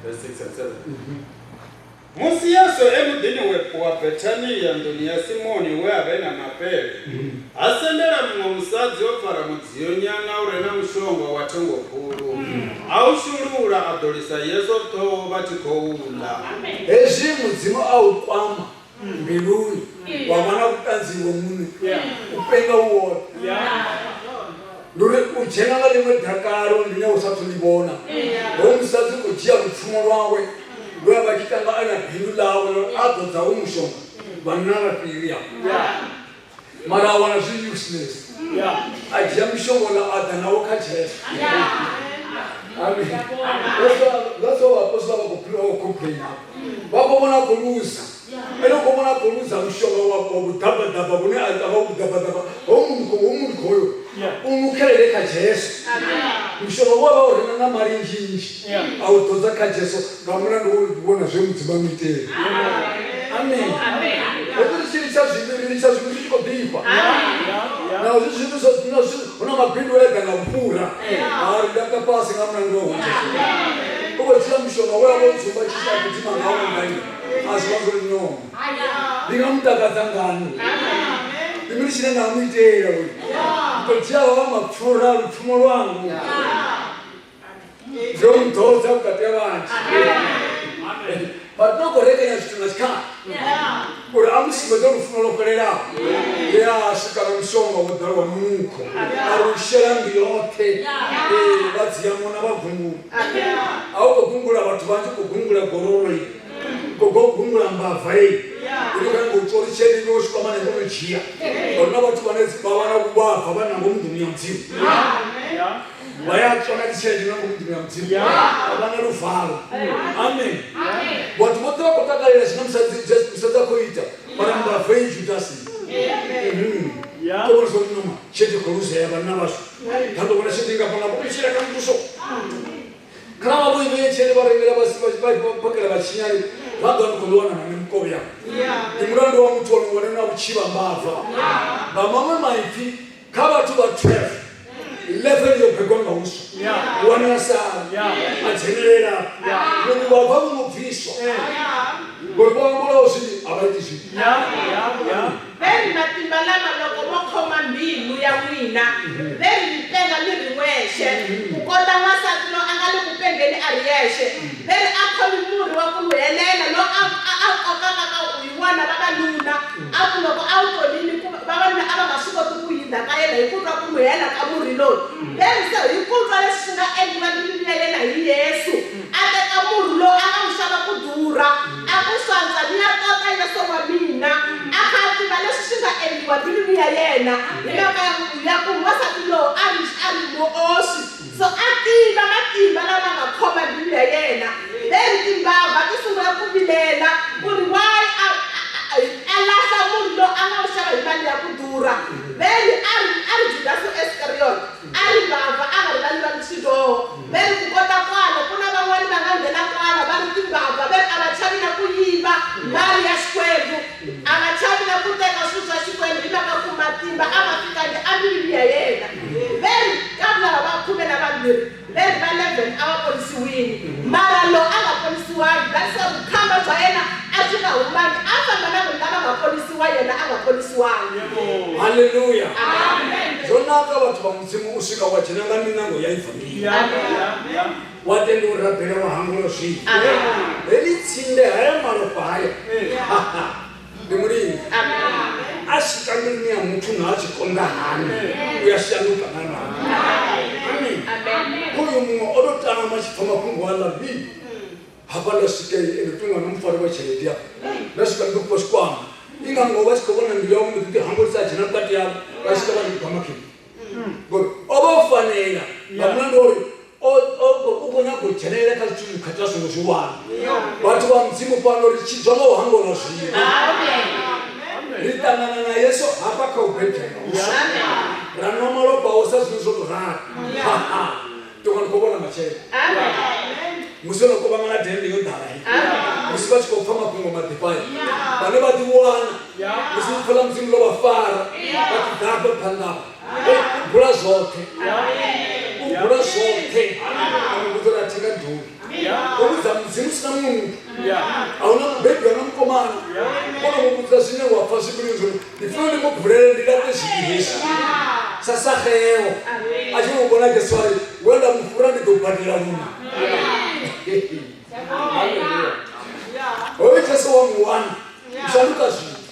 S1: Verse 6 and 7. Musi Yesu e muḓini wa Bethania nḓuni ya Simoni we a vha e na mapele, ha sendela muṅwe musadzi o fara mudzionyana u re na mushonga wa thengo khulu, a u shulula a ḓolisa Yesu ṱhoho vha tshi khou ḽa.
S6: Hezwi Mudzimu a u kwama mbiluni wa vha na vhuṱanzi iwe muṋe u penga u woṱhe ndi uri u dzhena nga ḽiṅwe dakalo ḽine u sathu ḽi vhona. Hoyu musadzi u khou dzhia lupfumo lwawe lwe a vha tshi tanga a na bindu ḽawe a ḓodza hoyu mushonga vhanna vha fhiri afho mara a wana zwi useless a dzhia mushonga uḽa a ḓa nawo kha Jesu. Amen. That's why vhaapostola vha khou complain afho. Vha khou vhona a khou luza. Ene u khou vhona a khou luza mushonga wa vhuḓabaḓaba vhune a vha vhuḓabaḓaba hoyu munukho hoyu munukho hoyo u nukhelele kha Jesu. Mushonga. Mushonga we vha u renga nga mali nnzhinzhi a u ḓodza kha Jesu nga mulandu wo vhona zwe Mudzimu a mu itela. Amen. Hezwi ri tshi litsha zwivhi, ri litsha zwivhi zwi tshi khou ḓifha. Naho zwi zwivhi zwo na zwi hu na mabindu e ḓa nga vhufhura. Ha ri laṱa fhasi nga mulandu wa hoyu Jesu. U khou dzhia mushonga we a vha o dzumba tshi tshi a gidima ngawo nga nnyi a zwi vha zwo ri no. Ndi nga mu takadza ngani? Ndi mini tshine nda nga mu itela uyu? Ndi khou dzhia hawa mapfura a lupfumo lwangu ndo mu ḓodza vhukati ha vhanzhi. But no khou rekanya zwithu nga tshikhala uri a mu sumbedze lufuno lwo fhelelaho. Ye a swika na mushonga wo ḓala wa munukho a ri u shela nnḓu yoṱhe. Ee, vha dzhia mona vha gungula. A u khou gungula vhathu vhanzhi, u khou gungula gororo iyi. Gogo gungula mbava iyi ino kana ngo tsori tshelede yo swika mane ngo dzhia ngauri na vhathu vhane vha vha na vhuvhava vha na ngomu nḓuni ya mudzimu vha ya tswa na dzitshelede nga ngomu nḓuni ya mudzimu a vha na luvalo amen vhathu vhoṱhe vha khou takalela zwine musadzi musadzi a khou ita mara mbava iyi judasi to vhona zwa uri noma tshelede khou luzea vhanna vhashu kha ndo vhona tshelede ingafha nga vho tshila kha muthuso Kha vha vho ivhee tshelede vha rengela vha phakela vhatshinyali vha ḓo ni khou ḓi wana na mikovhe yavho. Ndi mulandu wa muthu ono wane na vhutshivha mbava. Nga maṅwe maipfi kha vhathu vha 12 11 yo begwa nga uswa wane a sala a dzhenelela vhuṅwe vha bva vho no bviswa ngori vho ambulaho zwivhi a vha iti zwivhi.
S4: Ve ri matimba lama loko mo khoma mbilu ya n'wina, ve ri mi penga mi ri n'wexe, ku kota n'wansati lo a nga le ku pengeni a ri yexe. Ve ri a khomi murhi wa ku nuhelela lo a a a kokaka ka hi wona vavanuna, a ku loko a wu tolile ku vavanuna a va nga swi koti ku hindza ka yena hi ku twa ku nuhela ka murhi lowu. Ve ri se hi ku twa leswi swi nga endliwa mbilwini ya yena hi Yesu, a teka murhi lowu a nga wu xava ku durha, a ku swantswa ni ya tota Yesu wa mina, a kha a tiva leswi swi nga endliwa mbilwini ya yena hi mhaka ya ku ya ku n'wansati lowu a ri a ri muoswi so a tiva matimba lama nga khoma mbilu ya yena then timbabva ti sungula ku vilela ku ri why a a a lahla munhu lowu a nga wu xava hi mali ya ku durha then a ri a ri Judasi Iskariot a ri mbabva a nga rivaleriwangi swidyoho ve ri ku kota kwala ku na van'wani va nga nghena kwala va ri timbabva ve ri a va chavi na ku yiva mali ya Xikwembu a va chavi na ku teka swilo swa Xikwembu hi mhaka ku matimba a ma fikangi embilwini ya yena ve ri ka lava va khume na vambirhi ve ri va 11 a va ponisiwile mara lowu a nga ponisiwangi that's why vukhamba bya yena a byi nga humangi a famba na vanhu lava nga ponisiwa yena a nga ponisiwangi.
S6: Haleluya. Zwo naka vhathu vha Mudzimu u swika wa dzhena nga miṋango ya ivangeli wa tenda u rabela wa hangwelwa zwivhi. Heḽi tsinde haya malofha haya ndi mulingo a swika mbiluni ya muthu na a tshi konḓa hani u ya shanduka nga nako. Amen. Uyu muṅwe o tou tama tshi pfa mafhungo aḽa vi hafha nda swika ende tunga na mufari wa tshelede afha nda swika ndi ḓo tshikwama i nga ngoho vha tshi khou vhona mbilu yavho mbo ḓi ḓi hangulisa a dzhena vhukati havho vha swika vha ri gwama khini ngori o vha o fanela nga mulandu wa uri u khou nyaga u dzhenelela kha zwithu zwikhetha a songo zwi wana. Vhathu vha Mudzimu fhano ri tshidzwa nga u hangwelwa zwivhi. Ri ṱangana na Yesu hafha kha u bebwa nga huswa ra nwa malofha awe sa zwine zwo tou ralo. Tonga ndi khou vhona matshelo musi yo no kuvhangana dennde yo ḓala hei musi vha tshi khou pfa mafhungo maḓifha aya vhane vha ḓi wana musi ipfa ḽa Mudzimu ḽo vha fara vha tshi ḓa hafha phanḓa hafha u bula zwoṱhe u bula zwoṱhe a mu vhudza uri a thi nga duvhi o vhudza Mudzimu sina muṅwe muthu a huna mubebi a na mukomana o no mu vhudza zwine wa pfa zwi mbiluni zwori ndi funa ndi mu bulele ndi laṱe zwivhi hezwi sa Saxeo a tshi mu vhona Jesu a ri we nda mu fhura ndi ḓo badela luna. Hoyu Jesu wa mu wana u shanduka zwithu.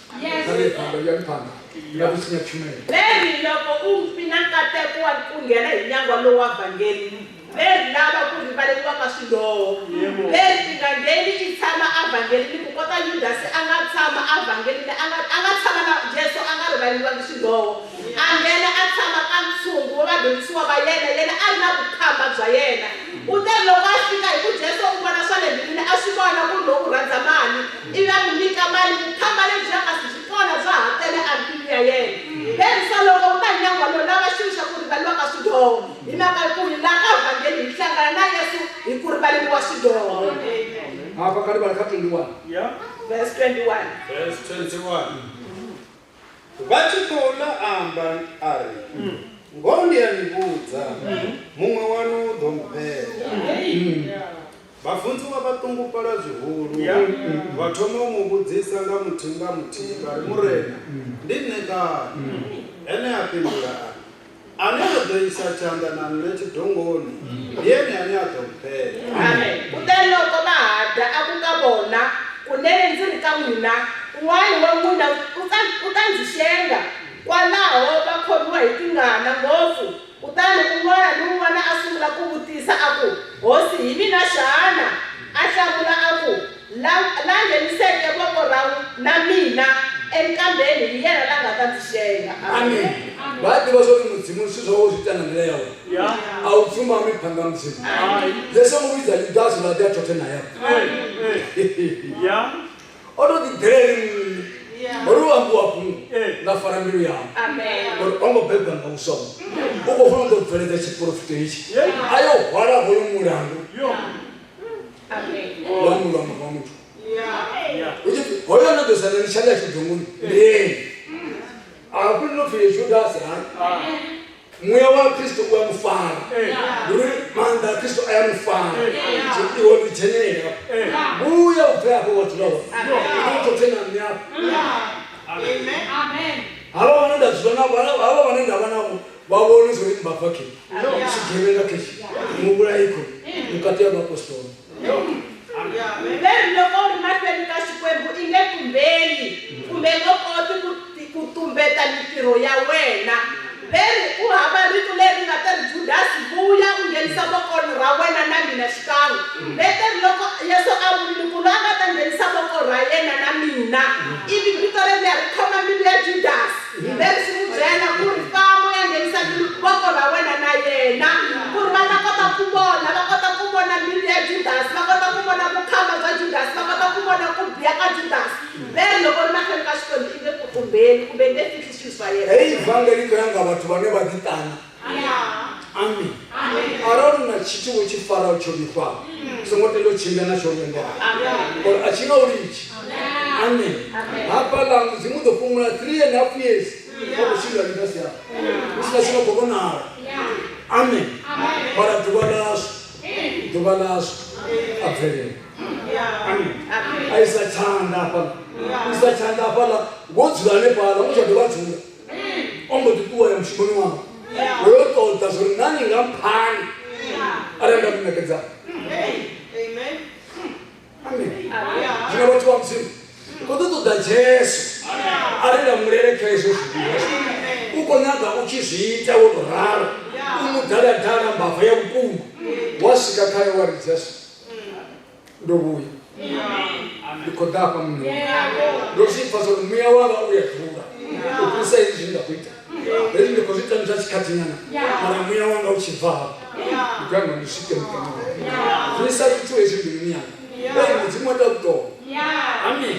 S6: Kha ri ye phanḓa, iyani phanḓa nga ḓo tshinya tshumelo.
S4: Ve ri loko u vi na nkateko wa ku nghena hi nyangwa lowu wa vhangeli, ve ri lava ku rivaleriwa ka swidyoho. Ve ri i nga ngheni i tshama evhangelini ku kota Yudasi a nga tshama evhangelini a nga a nga tshama na Jesu a nga rivaleriwangi swidyoho. A nghena a tshama ka ntshungu wa vadyondzisiwa va yena, yena a ri na vukhamba bya yena. U te ri loko a fika hi ku Jesu u vona swa le mbilwini, a swi vona ku ri lowu u rhandza mali, ivi a n'wi nyika mali. Vukhamba lebyiya kasi byi kona bya ha tele embilwini ya yena. Lerisa loko u ta nyangwa lowu lava xilo xa ku rivaliwa ka swidyoho, hi mhaka ku hi la ka vhangeli. rivaleriwa swidyoho.
S6: Hafha kha ri vhale kha 21.
S4: Verse 21.
S1: Verse 21. Vha tshi khou ḽa amba a ri, Ngoho ndi a ni vhudza, muṅwe waṋu u ḓo mpheṱa. Vhafunziwa vha ṱungufhala zwihulu, vha thoma u mu vhudzisa nga muthihi nga muthihi vha ri, Murena, ndi nṋe kani? Ene a fhindula a ri, Ane a ḓo isa tshanḓa na nṋe tshidongoni ndi ene ane a ḓo mpheṱa.
S4: Amen. Kuteloko va ha dya, a ku ka vona, Kunene ndzi ri ka n'wina, un'wana wa n'wina u ta, u ta ndzi xenga. Kwalaho va khomiwa hi tingana ngopfu, kutani un'wana ni un'wana a sungula ku vutisa a ku, Hosi, hi mina xana? A hlamula a ku, La, la ngheniseke voko ra na mina enkambeni hi yena la nga ta ndzi xenga.
S6: Amen. Vha a ḓivha zwa uri Mudzimu zwithu zwawe u zwi ita nga nḓila yawe. A u pfumami phanḓa ha Mudzimu. Yesu o vhidza Yudasi uri a ḓe a thothe naye afha. O tou ḓiḓela ene muṋe. Uri u ambiwa fhungo ḽa fara mbilu yawe. Uri o ngo bebwa nga vhuswa vhu. U khou funa u ḓo bveledza tshiporofito hetshi. A yo hwala hoyo mulandu. Wa mulomo wa muthu. Hu tshi pfi hoyo no ḓo sala ni tshanḓa tshidongoni ndi ene. A fhi no pfi Judasi hai. Muya wa Kristo u a mu fara. Ndi uri maanḓa a Kristo a ya mu fara. So iwe ndi dzhenele hafha. Vhuya u bve hafho wa dzula hone. U ḓo thothe na nṋe hafha. Havha vhane nda dzula navho, havha vhane nda vha navho vha vhone zwo uri mbava khe. Tshigevhenga khetshi. Muvhulayi kho. Vhukati ha vhaapostola.
S4: Ve ri loko u ri mahlweni ka Xikwembu i nge tumbeli, kumbe ngo koti ku ku tumbeta mintirho ya wena. Ve ri ku hava rito leri nga ta ri, Judasi, vuya u nghenisa voko ra wena na mina xikan'we. Ve te ri loko Yesu a vurile ku loyi a nga ta nghenisa voko ra yena na mina, ivi rito leriya ri khoma mbilu ya Judasi. Ve ri swi n'wi byela ku ri, Famba u ya nghenisa mbilu voko ra wena na yena, ku ri va ta kota ku vona, va kota ku vona mbilu ya Judasi, va kota ku vona vukhamba bya Judasi, va kota ku vona ku biha ka Judasi. Ve ri loko ri mahlweni ka Xikwembu i nge ku tumbeli kumbe i nge fihli swilo swa yena.
S6: Heyi vhangeli i khou ya nga vhathu vhane vha ḓiṱana. Amen. Arali u na tshithu wo tshi faraho tsho vhifhaho, u songo tenda u tshimbila natsho lwendoni, ngori a tshi nga u litshi. Amen. Hafhaḽa Mudzimu u ḓo fhumula 3.5 years wa khou tshimbila ḽifhasi hafha hu si na tshi no khou vhonala. Amen. Mara ḓuvha ḽashu, ḓuvha ḽashu a bvelela. Amen. A isa tshanḓa hafhaḽa, u isa tshanḓa hafhaḽa, wo dzula hanefhaḽa, u sa dovha dzula. O mbo ḓi ṱuwa ya mushumoni wawe wo yo ṱoḓa zwo ri nani nga mphani arali nda mu ṋekedza. Amen. Zwino vhathu vha Mudzimu khou ḓo ṱoḓa Jesu a ri lamulele kha hezwo zwivhi hezwo. U khou nyaga u tshi zwi ita wo tou ralo, u mu daladala mbava ya vhukuma, wa swika khae wa ri Jesu ndo vhuya ndi khou ḓa hafha muṋe wanga ndo zwi pfa zwa uri muya wanga u ya ḓura u fhirisa hezwi zwine nda khou ita hezwi ndi khou zwi ita ndi zwa tshikhathinyana mara muya wanga u tshi bva hafha ndi khou yanga ndi swike muṱani wanga bvisa zwithu hezwi mbiluni yanga ee mudzimu wa ita vhuṱolo amen.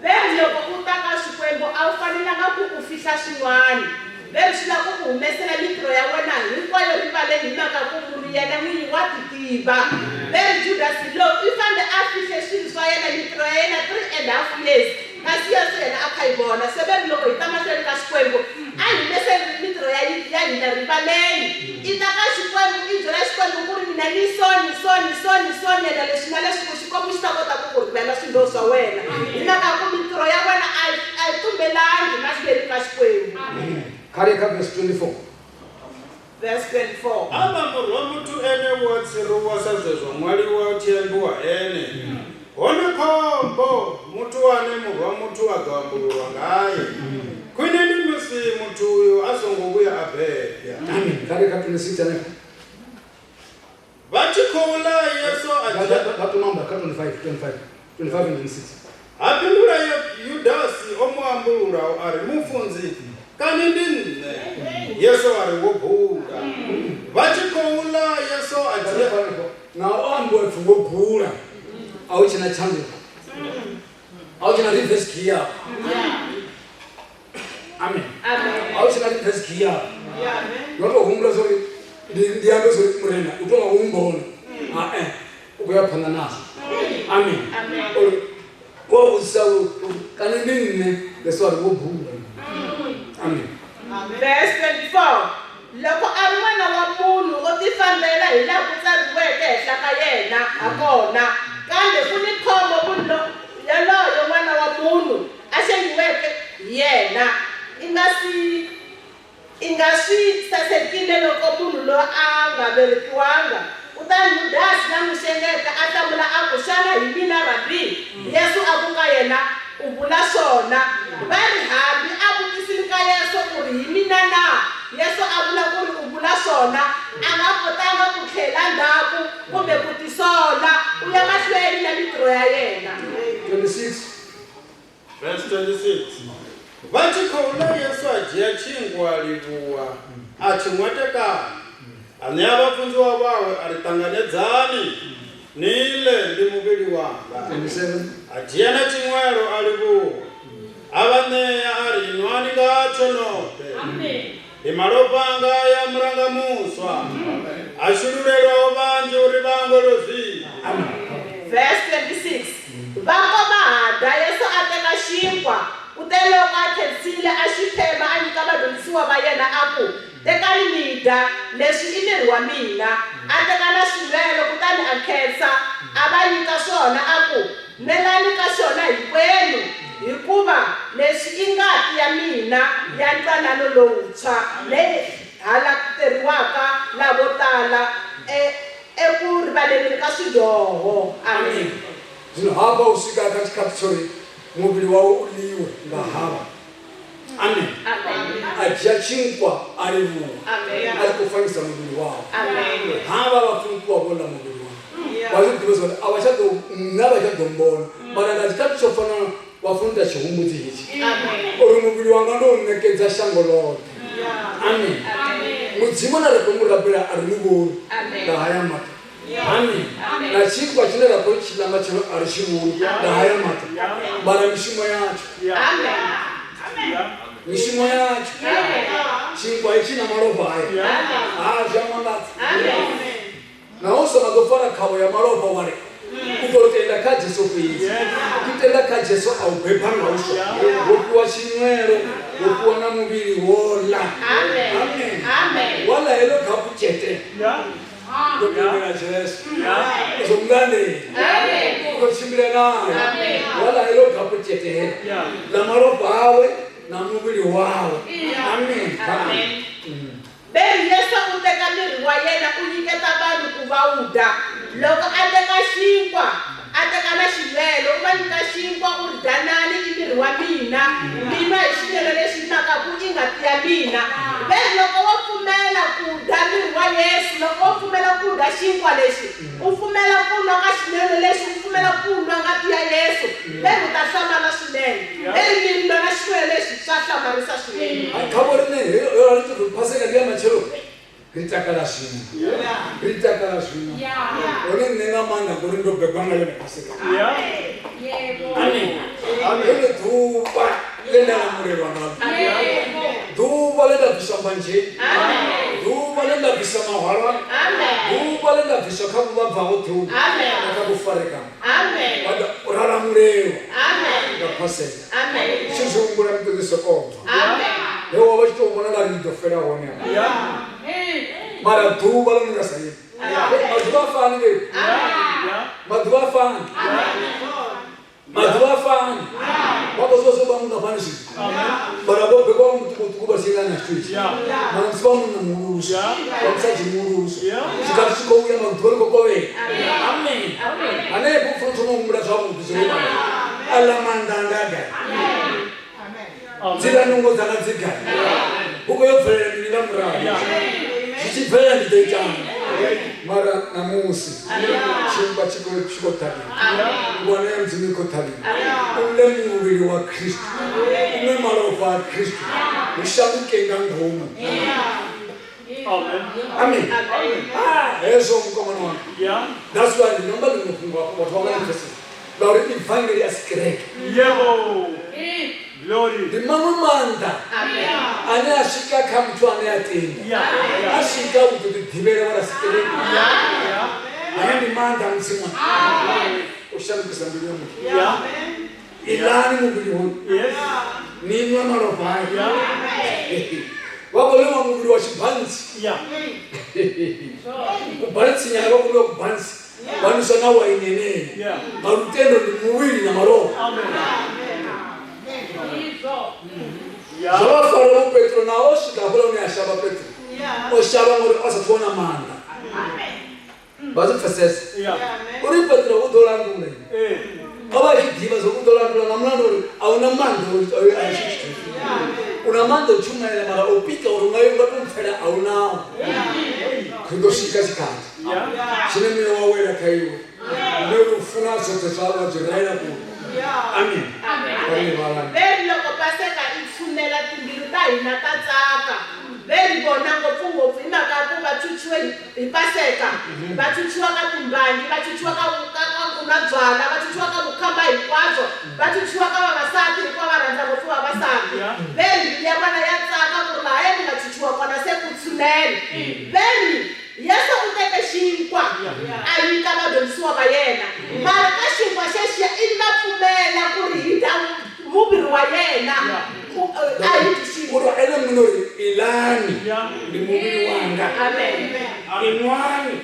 S4: Ve ri loko u ta ka Xikwembu a wu fanelanga ku u fihla swin'wana. Ve ri swi lava ku ku humesela mintirho ya wena hinkwayo rivaleni hi mhaka ku munhu yena n'winyi wa titiva. Ve ri Judasi loyi u fambe a fihle swilo swa yena mintirho ya yena 3 and half years kasi Yesu yena a kha yi vona. Se ve ri loko hi ta mahlweni ka Xikwembu a hi humeseni mintirho ya ya hina rivaleni. I ta ka Xikwembu i byela Xikwembu ku ri mina ni so ni so ni so ni so ni endla leswi na leswi ku Xikwembu xi ta kota ku ku rivela swidyoho swa wena hi mhaka ku mintirho ya wena a yi a yi tumbelangi mahlweni ka Xikwembu.
S6: Kha ri ye kha verse 24.
S4: Verse 24.
S1: A vha murwa muthu ene u a tsiruwa sa zwe zwa ṅwaliwa hu tshi ambiwa ene. Hone khombo muthu ane murwa muthu a ḓo ambululwa ngae! Khwine ndi musi muthu uyo a songo vhuya a bebwa.
S6: Amen. Kha ri ye kha 26 hanefho.
S1: Vha tshi khou ḽa, Yesu a dzhia.
S6: Vha thoma amba kha 25, 25, 25 and 26.
S1: Ha fhindula Yudasi o mu ambululaho a ri, Mufunzi, kani ndi nṋe? Yesu a ri, Wo bula. Vha tshi khou ḽa, Yesu a dzhia.
S6: Naho o ambiwa ipfi wo bula, a hu tshena tshanduko, a hu tshena reverse gear. Amen. A hu tshena reverse gear. Ndo tou humbula zwa uri ndi ambe zwa uri Murena u tou nga u mbona. Ae u khou ya phanḓa nazwo. Amen. Uri wo vhudzisa kani ndi nṋe, Yesu a ri wo bula. Amen.
S4: Verse 24 Loko a ri N'wana wa Munhu o tifambela hi laha ku tsariweke henhla ka yena hakona, kambe ku ni khombo munhu yoloye N'wana wa Munhu a xengiweke hi yena. I nga si I nga swi sasekile loko munhu loyi a nga velekiwanga. Kutani Yudasi la n'wi xengeke a hlamula a ku, Xana hi mina, Rabi? Yesu a ku ka yena, U vula swona. Va ri, Hambi a vutisile ka Yesu ku ri, Hi mina na? Yesu a vula ku ri, U vula swona. A nga kotanga ku tlhela ndzhaku kumbe ku tisola, u ya mahlweni na mintirho ya yena.
S6: 26.
S1: Verse 26 Vha tshi khou ḽa, Yesu a dzhia tshinkwa a livhuwa, a tshi ṅwatekanya, a ṋea vhafunziwa vhawe, a ri, Ṱanganedzani ni ḽe, ndi muvhili wanga.
S6: 27.
S1: A dzhia na tshinwelo a livhuwa, a vha ṋea, a ri, Inwani ngatsho noṱhe, ndi malofha anga aya a mulanga muswa, a shululelwaho vhanzhi uri vha hangwelwe zwivhi.
S4: Verse 26 Va ko va ha dya, Yesu a teka xinkwa, kuteloko a khensile, a xi phema, a nyika vadyondzisiwa va yena, a ku, Tekani mi dya, leswi i miri wa mina. A teka na xinwelo, kutani a khensa, a va nyika swona, a ku, Nwelani ka xona hinkwenu, hikuva leswi i ngati ya mina ya ntwanano lowuntshwa, leyi halateriwaka lavo tala eku rivaleleni ka swidyoho. Amen.
S6: Zwino hafha u swika kha tshikhathi tsho ri muvhili wawe u ḽiwe nga havha. Amen. A dzhia tshinkwa a livhuwa, a tshi khou fanyisa muvhili wawe. Havha vhafunziwa vho ḽa muvhili wawe, vha zwi ḓivha uri a vha tsha ḓo nṋe a vha tsha ḓo mbona, mara nga tshikhathi tsho fanelaho vha funa u ita tshihumbudzi hetshi uri muvhili wanga ndo u ṋekedza shango ḽoṱhe. Amen. Mudzimu na ri khou mu rabela a ri mu vhoni nga haya maṱo. Amen. Na tshinkwa tshine ra khou tshi ḽa matshelo a ri tshi vhoni nga haya maṱo, mara mishumo yatsho, mishumo yatsho, tshinkwa itshi na malofha haya, ha zwi a mangadza. Naho u songo ḓo fara khavho ya malofha wa ri u tou tenda kha Jesu fhedzi. U tenda kha Jesu a u beba nga uswa. Wo fhiwa tshinwelo, wo fhiwa na muvhili, wo ḽa. Amen. Wa ḽa heḽo gapu tshete. Ndo tendela Jesu. U ḓo mulandela. U ḓo tshimbila nae. Wa ḽa heḽo gapu tshete heḽo ḽa malofha awe na muvhili wawe. Amen.
S4: Ve ri, Yesu u teka miri wa yena u nyiketa vanhu ku va wu dya. Loko a teka xinkwa, a teka na xinwelo, u va nyika xinkwa, u ri, Dyanani, i miri wa mina, mi nwa hi xinwelo lexi nwakaku i ngati ya mina. Ve ri, Loko wo pfumela ku dya miri wa Yesu, loko wo pfumela ku dya xinkwa lexi, u pfumela ku nwa ka xinwelo lexi, u pfumela ku nwa ngati ya Yesu, ve ri u ta hlamala swinene. Ve ri, Miri lowu na xinwelo lexi swa hlamarisa swinene.
S6: Hai kha vho riṋe heyo ri ṱoḓa Paseka ndi ya matshelo ri takala zwino ri takala zwino hone nṋe nga maanḓa ngori ndo bebwa nga yone Paseka amen ḽone ḓuvha ḽe nda lamulelwa ngaḽo ḓuvha ḽe nda bviswa mbanzheni ḓuvha ḽe nda bviswa mahwalwani ḓuvha ḽe nda bviswa kha vhuvhabva hoṱhe uvhu na kha vhufarekano ra lamulelwa nga Paseka tshi zwi humbula ndi ḓo ḓi sokou bva he wa vha tshi tou vhona nga ri ḓo fela hone mara ḓuvha ḽo nga sa imi maḓuvha a fani ke maḓuvha a fani maḓuvha a fani vha khou zwa zwo vha mungafhani zwino mara vho bebwa vha muṱukuṱuku vha si na tshithu itshi mara musi vha munna muhulusa vha musadzi muhulusa tshikhathi tshi khou uya maḓuvha ḽi khou kovhela amen hanefho u funa thoma u humbula zwavhuḓi zwo Aḽa maanḓa anga a gai? Dziḽa nungo dzanga dzi gai? Hu khou yo bvelela mini nga murahu? Zwi tshi bvelela ndi ḓo itani? Mara ṋamusi tshinkwa tshi khou tshi khou ṱhavhiwa, ngwana ya Mudzimu i khou ṱhavhiwa. U ḽe muvhili wa Kristo, u nwe malofha a Kristo, hu shanduke nga ngomu. Amen. Ah, hezwo mukomana wanga. That's why ndi namba ḽiṅwe fhungo hafho vhathu vha nga pfesesa. Ngauri ivangeli a si kereke.
S7: Yebo. Glory.
S6: Ndi maṅwe maanḓa ane a swika kha muthu ane a tenda. A swika u ḓo ḓi ḓivhela uri a si kereke. Haya ndi maanḓa a Mudzimu u shandukisa mbilu ya muthu. Ilani muvhili hoyu ni nwe malofha ayo. Vha khou ḽiwa muvhili wa tshibantsi. Kubantsi nyana vha khou ḽiwa kubantsi. Vha nwiswa na waini yeneyi. Nga lutendo ndi muvhili na malofha. Zwo vha fara vho Petro na o swika hafhaḽa hune a shavha Petro. O shavha ngori a sathu wana maanḓa. Vha zwi pfesesa. Uri Petro u ḓo landula. O vha a tshi ḓivha zwa u ḓo landula nga mulandu uri a hu na maanḓa uri a tshi tshithu. U na maanḓa u tshumaela mara u pika uri unga unga tou mpfela a hu nao. Ri ḓo swika tshikhathi tshine muya wa wela kha iwe. Une u funa zwoṱhe zwa wa zwi raela kule. Amen. Vha vhalani.
S4: Ve ri loko Paseka yi tshunela timbilu ta hina ta tsaka. Ve ri vona ngopfungopfu hi mhaka ya ku va chuchiwe hi Paseka, va chuchiwa ka timbangi, va chuchiwa ka ka ka ku nwa byala, va chuchiwa ka vukhamba hinkwabyo, va chuchiwa ka vavasati hikuva va rhandza ngopfu vavasati. Ve ri mbilu ya vona ya tsaka ku ri lahaya ni nga chuchiwa kona se ku tshunele. Ve ri Yesu u teke xinkwa a nyika vadyondzisiwa va yena, mara ka xinkwa xexiya ivi va pfumela ku ri hi dya muviri wa yena, a hi dyi xinkwa.
S6: Uri ene muṋe uri ilani ndi muvhili wanga, inwani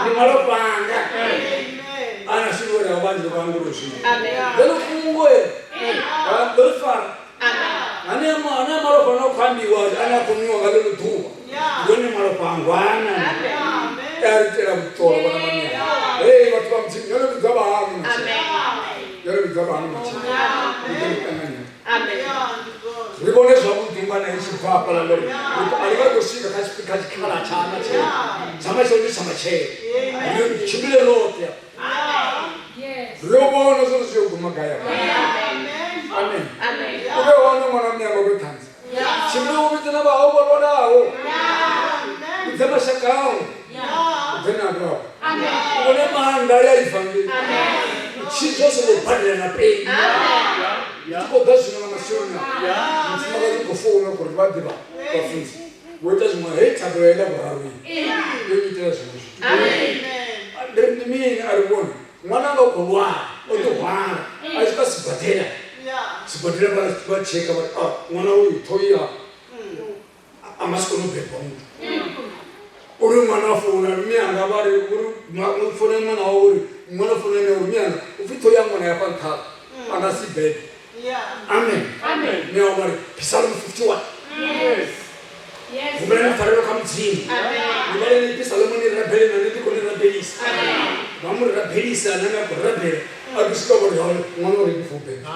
S6: ndi malofha anga. Ana swivho ra vhanzhi vha ngoro zwino. Ḽo fhungo ḽo fara. Ane ane malofha no khou ambiwa ane a khou nwiwa nga ḽeḽo ḓuvha ndi one malofha angwana a ri itela vhuṱolo vhana vha mia. Hey vhathu vha Mudzimu, yo no vhidza vhahaṋu matshelo, yo no vhidza vhahaṋu matshelo, ni ḓe ni ṱanganyele. Ri vhone zwavhuḓi ngwana i tshi bva hafhaḽa ngori a ri nga ḓo swika kha tshifhinga kha tshikhala tsha matshelo tsha matshelo ndi tsha matshelo ri tshimbile roṱhe ri yo vhona zwori zwi yo guma gai afha. Amen. U vhe hone ṅwana mme anga uri ṱhanzi tshimbile u vhidze na vhahau vho lwalaho u ḓe mashaka au u ḓe na vhao u vhone maanḓa ya ivangeli tshidzo songo badela na peni tshi khou ḓa zwino nga matsheloni a mufumakadzi u khou founa uri vha ḓivha vhafunzi vho ita zwiṅwe hei thabelo ya ḽa vhuraru iyi yo itela zwiṅwe zwithu ndi ri ndi mini a ri vhone ṅwana anga u khou lwala o ḓi hwala a swika sibadela sibadela vha tsheka vha ri ṅwana uyu ṱhoho ya a nga si kone u beba muthu uri ṅwana a founa mme anga vha ri uri founa ṅwana wawe uri ṅwana founa mme uri mme anga u pfhi ṱhoho ya ṅwana ya fha nṱha a nga si bebe. Amen. Mme awe vha ri Psalm 51 humbelani pfarelo kha Mudzimu ni vhaleni Psalm ni rabele na nṋe ndi khou ni rabelisa vha mu rabelisa na nga khou rabela a ḓi swika vho ri hone ṅwana uri ndi khou beba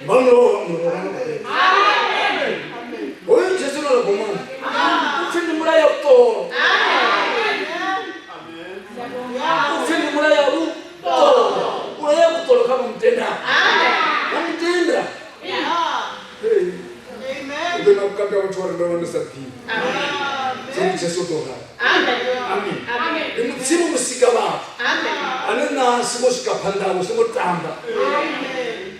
S6: vha mulovha mulovha ṅwana khou beba hoyu Jesu no ri gomana u pfhi ndi mulaya vhuṱolo u pfhi ndi mulaya vhuṱolo ulaya vhuṱolo kha vha mutenda vha mutenda u ḓo na vhukati ha vhathu vha re ndo vha ndi sa ḓivhi zwo Jesu ḓo ralo. Amen. Ndi Mudzimu musika vhathu ane na songo swika phanḓa hawe songo tamba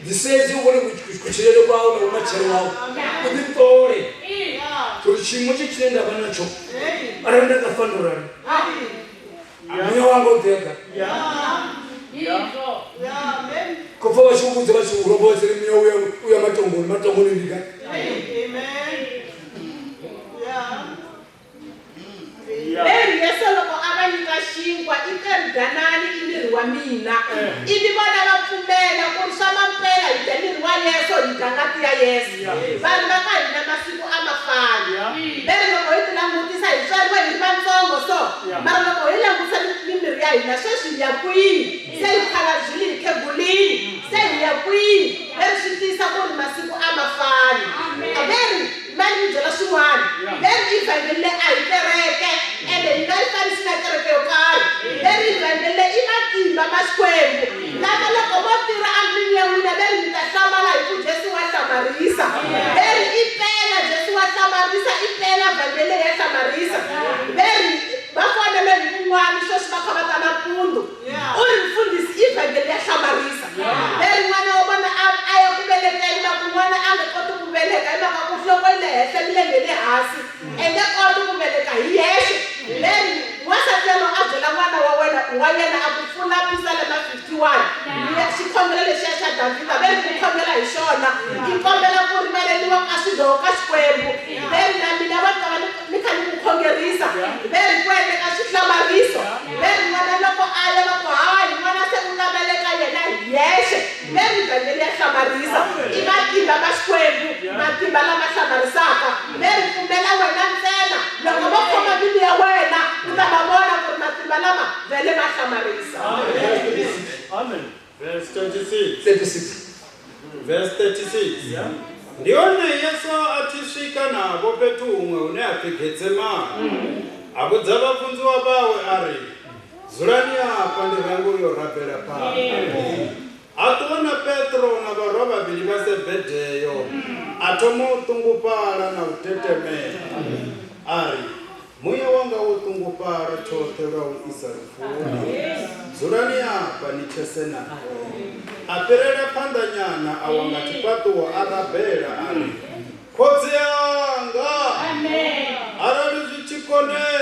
S6: ḓisedze u vhone kutshilele kwao na vhumatshelo wau u ḓiṱole uri tshiimo tshi tshine nda vha natsho arali nda nga fa ndo rali muya wanga u ḓega khou pfa vha tshi u vhudza vha tshi u romba vha tshi ri muya u ya matongoni matongoni ndi gai
S4: Leri Yesu loko a va nyika xinkwa i te, Dyanani, i miri wa mina. Ivi vona va pfumela ku ri swa mampela hi dya miri wa Yesu, hi dya ngati ya Yesu. Vanhu va ka hina masiku a ma fani. Leri loko hi tilangutisa hi tswariwe hi ri vantsongo so, mara loko hi langutisa mimiri ya hina sweswi hi ya kwihi? Se hi khalabyile, hi khegulile, se hi ya kwihi? Leri swi tiyisa ku ri masiku a ma fani. Leri Ma ni byela swin'wana, leri evhangeli leyi a hi kereke, ende hi nga yi fanisi na kereke yo karhi. Leri evhangeli leyi i matimba ma Xikwembu, lama loko mo tirha endlwini ya n'wina, leri mi ta hlamala hi ku Jesu wa hlamarisa. Leri i pela, Jesu wa hlamarisa, i pela vhangeli leyi ya hlamarisa. Leri va fonele hi vun'wana sweswi va kha va ta nampundzu. U ri, Mfundhisi, evhangeli ya hlamarisa. Leri n'wana wa vona a a ya ku velekeni, va ku n'wana a nge koti ku veleka hi mhaka ku nhloko yi le henhla milenge yi le hansi, a nge koti ku veleka hi yexe. Leri n'wansati yaloye a byela n'wana wa yena a ku pfula Pisalema 51 liya xikhongelo lexiya xa Davhida ve ri ku khongela hi xona i kombela ku rivaleriwa ka swidyoho ka Xikwembu ve ri na mina va ta va ni kha ni ku khongerisa ve ri ku endleka xihlamariso ve ri n'wana loko a ya va ku hayi n'wana se u ta veleka yena hi yexe ve ri vhangeli ya hlamarisa i matimba ma Xikwembu matimba lama hlamarisaka ve ri pfumela wena ntsena loko vo khoma mbilu ya wena u ta ma vona ku ri matimba lama vhele ma hlamarisa.
S7: Amen.
S1: Verse 26.
S6: 36.
S1: Verse 36.
S7: Yeah.
S1: Ndi hone Yesu a tshi swika navho fhethu huṅwe hune ha pfi Getsemane. A vhudza vhafunziwa vhawe a ri, Dzulani afha ndi range u yo rabela phanḓa. A ṱuwa na Petro na vharwa vhavhili vha Sebedeo, a thoma u ṱungufhala na u tetemela. A ri, Muya wanga wo ṱungufhala tshoṱhe lwa u isa lufuni. Dzulani afha ni tshese na. A fhirela phanḓanyana a wa nga tshifhaṱuwo a rabela a ri, Khotsi anga, arali zwi tshi konea,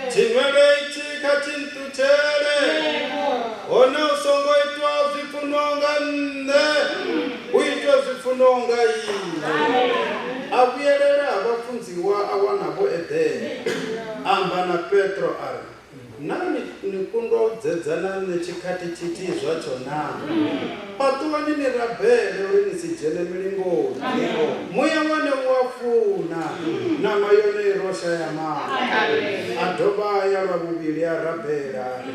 S1: tshinwelo itshi kha tshi nṱutshele. Hone hu songo itwa zwi funwaho nga nṋe, hu itwe zwi funwaho nga iwe. A vhuyelela ha vhafunziwa a wana vho eḓela. A amba na Petro a ri, Naa ni, ni kundwa u dzedza na nṋe tshikhathi tshithihi zwatsho naa? Fhaṱuwani ni rabele uri ni si dzhene milingoni. Muya wone u a funa, ṋama yone i ro shaya maanḓa. A dovha a ya lwa vhuvhili a rabela a ri,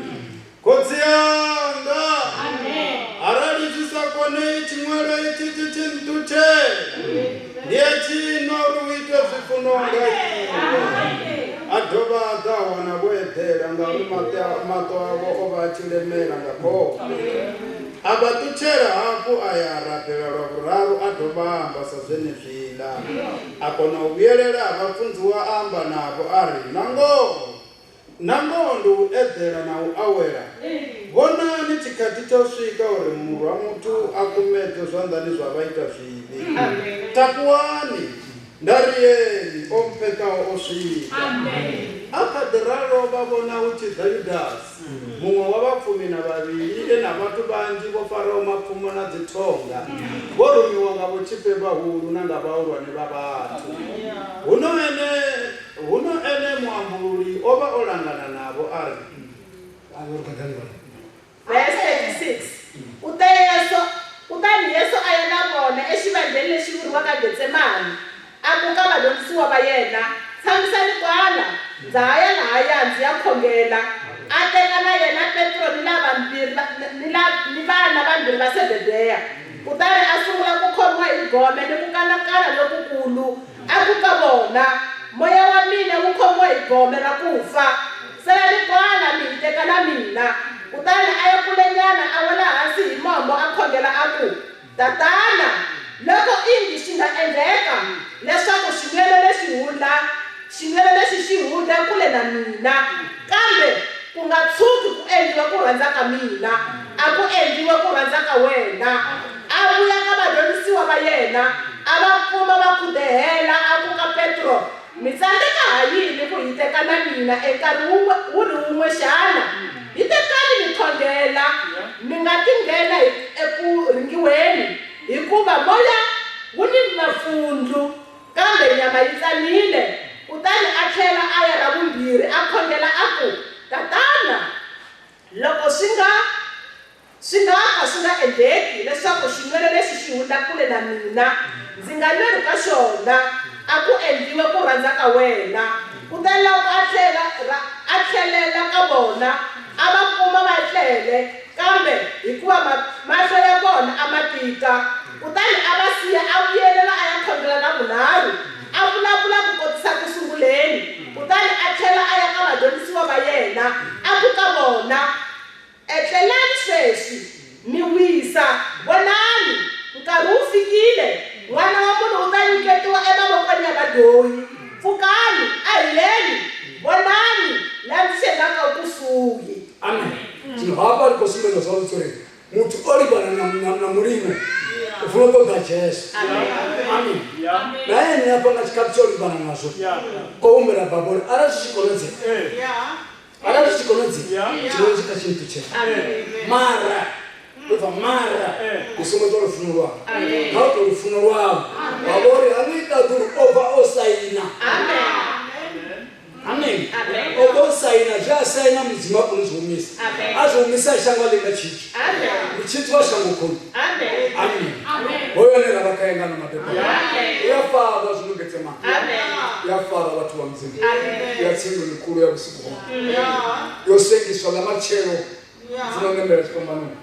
S1: Khotsi anga, arali zwi sa konei tshiṅwalo itshi tshi tshi nṱutshela, ndi a tshi nwa uri hu itwe zwi funwaho nga iwe. A dovha a ḓa a wana vho eḓela, ngauri maṱo avho o vha a tshi lemela nga khofhe. A vha ṱutshela hafhu a ya a rabela lwa vhuraru, a dovha a amba sa zwenezwiḽa. A kona u vhuyelela ha vhafunziwa a amba navho a ri, Nangoho, Nangoho ndi u eḓela na u awela. Vhonani, tshikhathi tsho swika uri Murwa muthu a kumedzwe zwanḓani zwa vhaitazwivhi. Takuwani, nda ri yeni, o mpheṱaho o swika. A kha ḓi ralo vha vhona hu tshi ḓa Yudasi, muṅwe wa vha fumi na vhavhili, e na vhathu vhanzhi vho faraho mapfumo na dzithonga, vho rumiwa nga vhotshifhe vhahulu na nga vhahulwane vha vhathu. Huno ene Huno ene muambululi o vha o langana navho, a ri.
S4: Verse 36, U te Yesu, Kutani Yesu a ya na vona exivandleni lexi vuriwaka Getsemani, a ku ka vadyondzisiwa va yena, Tshamisani kwala, ndza ha ya lahaya ndzi ya khongela. A teka na yena Petro ni lavambirhi va, ni la, ni vana vambirhi va Zebedeya. Kutani a sungula ku khomiwa hi gome ni ku kanakana lokukulu. A ku ka vona, Moya wa mina wu khomiwe hi gome ra ku fa. Salani kwala, mi hiteka na mina. Kutani a ya kulenyana, a wela hansi hi mombo, a khongela a ku, Tatana, loko ingi swi nga endleka leswaku xinwelo lexi hundla, xinwelo lexi xi hundla kule na mina, kambe ku nga tshuki ku endliwa ku rhandza ka mina, a ku endliwe ku rhandza ka wena. A vuya ka vadyondzisiwa va yena, a va kuma va khudehela, a ku ka Petro, Mi tsandzeka ha yini ku hiteka na mina enkarhi wun'we wu ri wun'we xana? Hitekani mi khongela, mi nga ti nghena eku ringiweni, hikuva moya wu ni mafundlu, kambe nyama yi tsanile. Kutani a tlhela a ya ra vumbirhi, a khongela a ku, Tatana, loko swi nga Swi nga ka swi nga endleki leswaku xinwelo lexi xi hundza kule na mina, ndzi nga nweri ka xona, a ku endliwe ku rhandza ka wena. Kuteloko a tlhela, a tlhelela ka vona, a va kuma va etlele, kambe hikuva ma, mahlo ya vona a ma tika. Kutani a va siya, a vuyelela a ya khongela ra vunharhu, a vulavula kukotisa ku sunguleni. Kutani a tlhela a ya ka vadyondzisiwa va yena, a ku ka vona, Etlelani sweswi, mi wisa. Vonani, nkarhi wu fikile, N'wana wa Munhu u ta nyiketiwa emavokweni ya vadyohi. Pfukani, a hi yeni. Vonani, la ndzi xengaka u kusuhi.
S6: Amen. Zwino hafha ri khou sumbedza zwavhuḓi uri muthu o livhana na, na, na Mudzimu u funa u ṱoḓa Jesu. Amen. Na ene hafha nga tshikhathi tsho livhana nazwo, khou humbela Baba uri arali zwi tshi konadzea, Arali zwi tshi konadzea tshinwelo tshi kha tshi nṱutshele, mara ndo bva mara u songo ita lufuno lwau, kha u tou lufuno lwau. Wa vha uri hangei ṱaḓulu o bva o saina. Amen. O bva o saina, zwe a saina Mudzimu a koni u zwi humisa. A zwi humisa shango a ḽi nga tshithu. Mutshidzi wa shango kholu. Amen. Hoyo ane ra vha khae nga ano madekwana. U a farwa zwino Getsemane. U a farwa vhathu vha Mudzimu. Ya tsengoni khulu ya vhusiku hoṱhe. Yo sengiswa ḽa matshelo funa u ṋamela tshifhambanoni.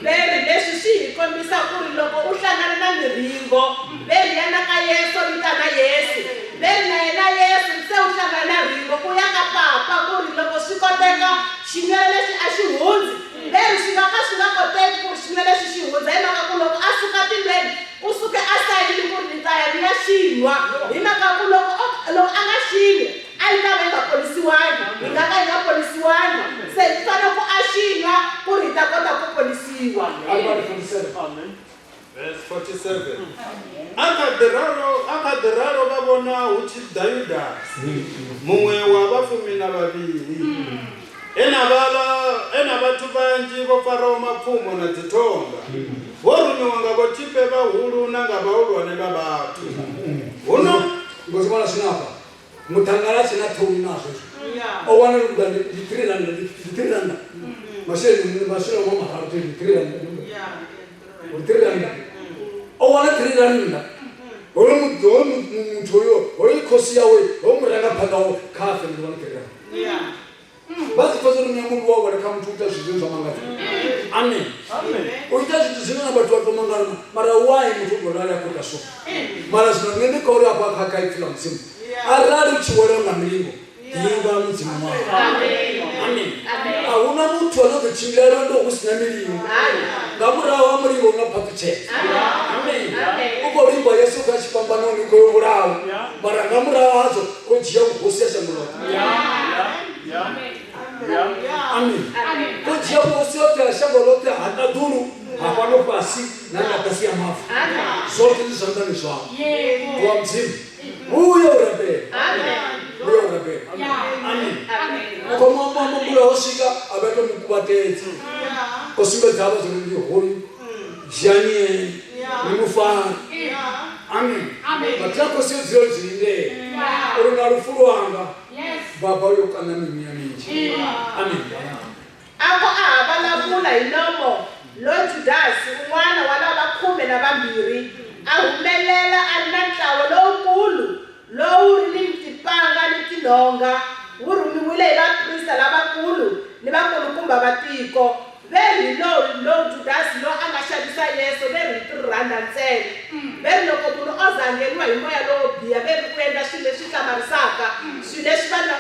S4: Veri leswi swi hi kombisa ku ri loko u hlangana na miringo, veri yana ka Yesu mi ta na Yesu. Veri na yena Yesu se u hlangana na ringo ku ya ka Papa ku ri loko swi koteka xinwelo lexi a xi hundzi. Veri swi nga ka swi nga koteki ku ri xinwelo lexi xi hundza hi mhaka ku loko a suka tilweni u suke a sayinile ku ri ni ta ya ni ya xi nwa hi mhaka ku loko o loko a nga xi nwi a yi ta va yi nga ponisiwangi, hi nga ka hi nga ponisiwangi. Se hi fanele ku a xi nwa ku ri hi ta kota ku ponisiwa.
S1: Verse 47. A kha ḓi ralo, a kha ḓi ralo vha vhona hu tshi ḓa Yudasi, muṅwe wa vha fumi na vhavhili, e na vhala, e na vhathu vhanzhi vho faraho mapfumo na dzithonga, vho rumiwa nga vhotshifhe vhahulu na nga vhahulwane vha vhathu. Huno
S6: Ngo zwi vhona zwino afha muṱhangala a tshi na ṱhoni nazwo hezwo o wana uri ndi ndi R3 ndi R3 masheleni masheleni ma mararu ndi R3 uri R3 o wana R3 hoyo muthu hoyo muthu hoyo hoyo khosi yawe hoyo murangaphanḓa wawe kha afe ndi wana R3. Vha zwi pfa zwo ri muya muvhi wa wela kha muthu u ita zwithu zwine zwa mangadza. Amen. U ita zwithu zwine na vhathu vha to mangala mara why muthu u to rali a khou ita so. Mara zwino nṋe ndi khou uri afha kha kha ipfi ḽa Mudzimu arali u tshi welwa nga milingo ḓivha Mudzimu wau. Amen. A huna muthu ane a ḓo tshimbila lwendo hu si na milingo. Nga murahu ha mulingo hu na phaṱhutshedzo. Amen. U khou lingwa Yesu kha tshifhambanoni u khou yo vhulawa mara nga murahu hazwo o dzhia vhuhosi ha shango ḽoṱhe. Amen. O dzhia vhuhosi hoṱhe ha shango ḽoṱhe ha ṱaḓulu ha fhano fhasi na nga ḓasi ha mavu. Zwoṱhe zwi zwanḓani zwau. Wa Mudzimu. Vhuya u rabela. Vhuya u rabela. Amen. U khou muambula ho swika a vha to mu kuvhatedza. O sumbedza havha zwori ndi hoyu. Dzhiani ene. Ni mu fare. Amen. Mathina khosi yo dzula zwi lindela. Uri nga lufu lwanga Baba yo kaṋa mimuya minzhi. Amen.
S4: A ko a ha vulavula hi nomo lo Judasi, un'wana wa lava khume na vambirhi, a humelela a ri na ntlawa lowukulu lowu ri ni tipanga ni tinhonga, wu rhumiwile hi vaprista lavakulu ni vakulukumba va tiko. Ve ri hi lowu, lowu Judasi loyi a nga xavisa Yesu, ve ri hi tirhanda ntsena. Ve ri loko munhu o za a ngheniwa hi moya lowo biha, ve ri u endla swilo leswi hlamarisaka, swilo leswi vanhu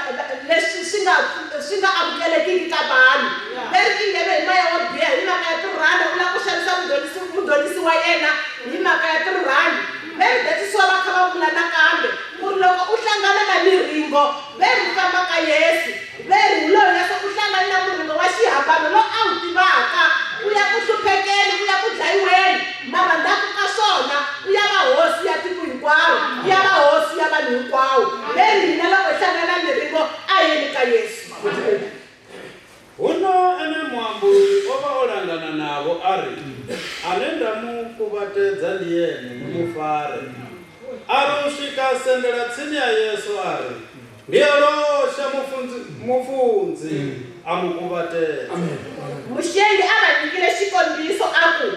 S4: leswi swi nga swi nga amukelekiki ka vanhu. Ve ri i nghene hi moya wo biha hi mhaka ya tirhanda, u lava ku xavisa mudyondzisi mudyondzisi wa yena hi mhaka ya tirhanda. Ve ri dyondzisiwa va kha va vula nakambe ku ri loko u hlangana na miringo, ve ri u famba ka Yesu. Ve ri, Loyi Yesu u hlangane na muringo wa xihambano lowu a wu tivaka. U ya ku hluphekeni, u ya ku dlayiweni, mara ndzhaku ka swona u ya va hosi ya tiko hinkwaro, u ya va hosi ya vanhu hinkwawo. Ve ri, Hina loko hi hlangana na miringo, a hi yeni ka Yesu.
S1: Huno ene muambuli o vha o langana navho a ri, Ane nda mu kuvhatedza ndi ene, ni mu fare. A ri u swika a sendela tsini ha Yesu a ri, Ndi a losha, Mufunzi, Mufunzi, a mu kuvhatedza.
S4: Muxengi a va nyikile xikombiso a ku,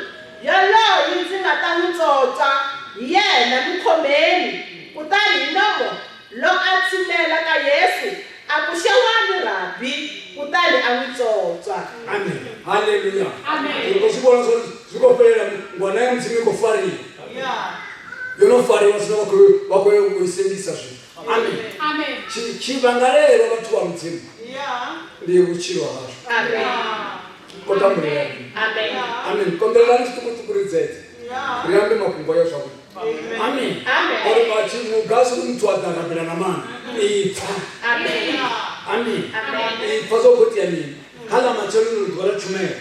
S4: Yoloyi ndzi nga ta n'wi tswotswa, hi yena, n'wi khomeni. Kutani hi nomo lo a tshinela ka Yesu, a ku, Xewani, Rabi, kutani a n'wi tswotswa.
S6: Amen. Haleluya. Ri khou zwi vhona zwa uri zwi khou fhelela ngwana ya Mudzimu i khou fariwa. Yo no fariwa zwino vha khou vha khou ya u i sengisa zwino. Amen.
S8: Amen.
S6: Tshi tshivhangalelo vhathu vha Mudzimu ndi vhutshilo hashu.
S4: Amen.
S6: Kotambulelani.
S4: Amen.
S6: Amen. Konḓelelani zwiṱukuṱuku ri dzedze. Ri ambe mafhungo ayo zwavhuḓi. Amen.
S4: Amen.
S6: Uri vhatshi mugasi uri muthu a ḓa rabela na maanḓa. Ipfa.
S4: Amen.
S6: Amen.
S4: Amen.
S6: Ipfa zwo khou itea mini. Kha ḽa matshelo ḽino ḓuvha ḽa tshumelo.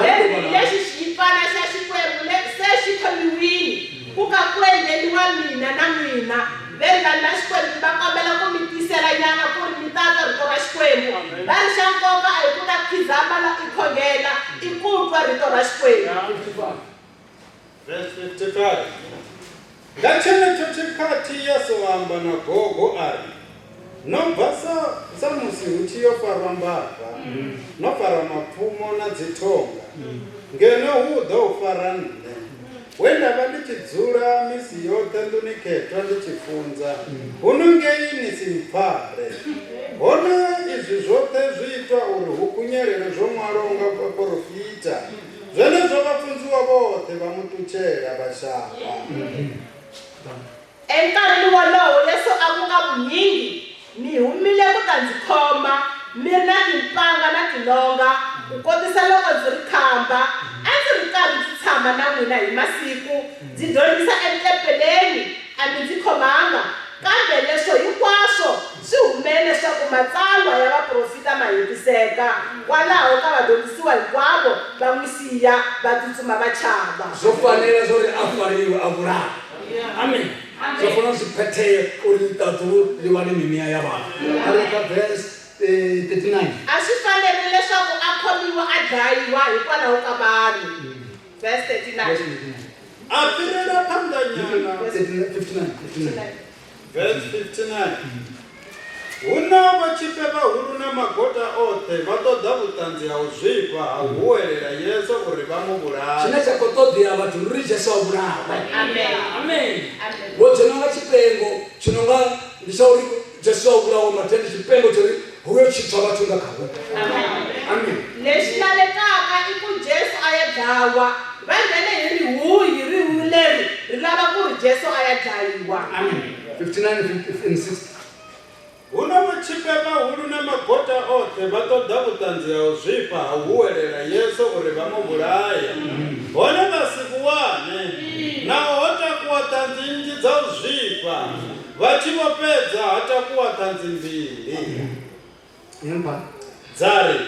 S4: Lexi lexi xiyipfana xa Xikwembu le se xi khomiwile, ku ka ku endleliwa mina na n'wina. Ve ri vanhu va Xikwembu va kombela ku mi tisela nyana ku ri mi ta. ta twa rito ra Xikwembu. Va ri xa nkoka a hi ku ta khizama la i khongela, i ku twa rito ra Xikwembu.
S1: Verse 55. Nga tshenetsho tshikhathi Yesu a amba na gogo a ri, No bva sa, sa musi hu tshi yo farwa mbava, no fara mapfumo na dzithonga, ngeno hu ḓo u fara nṋe, we nda vha ndi tshi dzula misi yoṱhe nḓuni khethwa ndi tshi funza, huno ngei ni si mpfare. Hone izwi zwoṱhe zwi itwa uri hu khunyelele zwo ṅwalwaho nga vhaporofita. Zwenezwo vhafunziwa vhoṱhe vha mu ṱutshela vha shavha.
S4: Enkarhini wolowo Yesu a ku ka vunyingi, Mi humile ku ta ndzi khoma mi ri na timpanga na tinhonga, kukotisa loko ndzi ri khamba. A ndzi ri karhi ndzi tshama na n'wina hi masiku, ndzi dyondzisa etempeleni, a mi ndzi khomanga. Kambe leswo hinkwaswo swi hume leswaku Matsalwa ya vaprofeta ma hetiseka. Kwalaho ka vadyondzisiwa hinkwavo va n'wi siya, va tsutsuma va chava.
S6: Zwo fanela zwo ri a fariwe a vhulawe. Amen. Zwo fanela zwi phethee uri ḽiṱaḓulu ḽi wane mimiya ya vhathu. A ri kha verse 39.
S4: A swi fanerile leswaku a khomiwa a dlayiwa hikwalaho ka vanhu. Verse 39.
S1: A fhirela phanḓanyana.
S6: 59.
S1: Verse 59. Huno vhotshifhe vhahulu na magota oṱhe vha ṱoḓa vhuṱanzi ha u zwifha ha u huwelela Yesu uri vha mu vhulahe.
S6: Tshine tsha khou ṱoḓea vhathu ndi uri Jesu a vhulawe.
S4: Amen.
S6: Amen.
S4: Amen.
S6: Vho dzhena nga tshipengo tshi no nga ndi tsha uri Jesu a vhulawe mathina ndi tshipengo tsha uri hu yo tshidzwa vhathu nga khawe. Amen.
S4: Lexi lavekaka i ku Jesu a ya dlawa. Va nghene hi rihuyi, rihuyi leri ri lava ku ri Jesu a ya dlayiwa.
S6: Amen. 59 and 60.
S1: Huno vhotshifhe vhahulu na magota oṱhe vha ṱoḓa vhuṱanzi ha u zwifha ha u huwelela Yesu uri vha mu vhulaye. Hone vha si vhu wane, naho ho takuwa ṱhanzi nnzhi dza u zwifha. Vha tshi vho fhedza ha takuwa ṱhanzi mbili dza ri,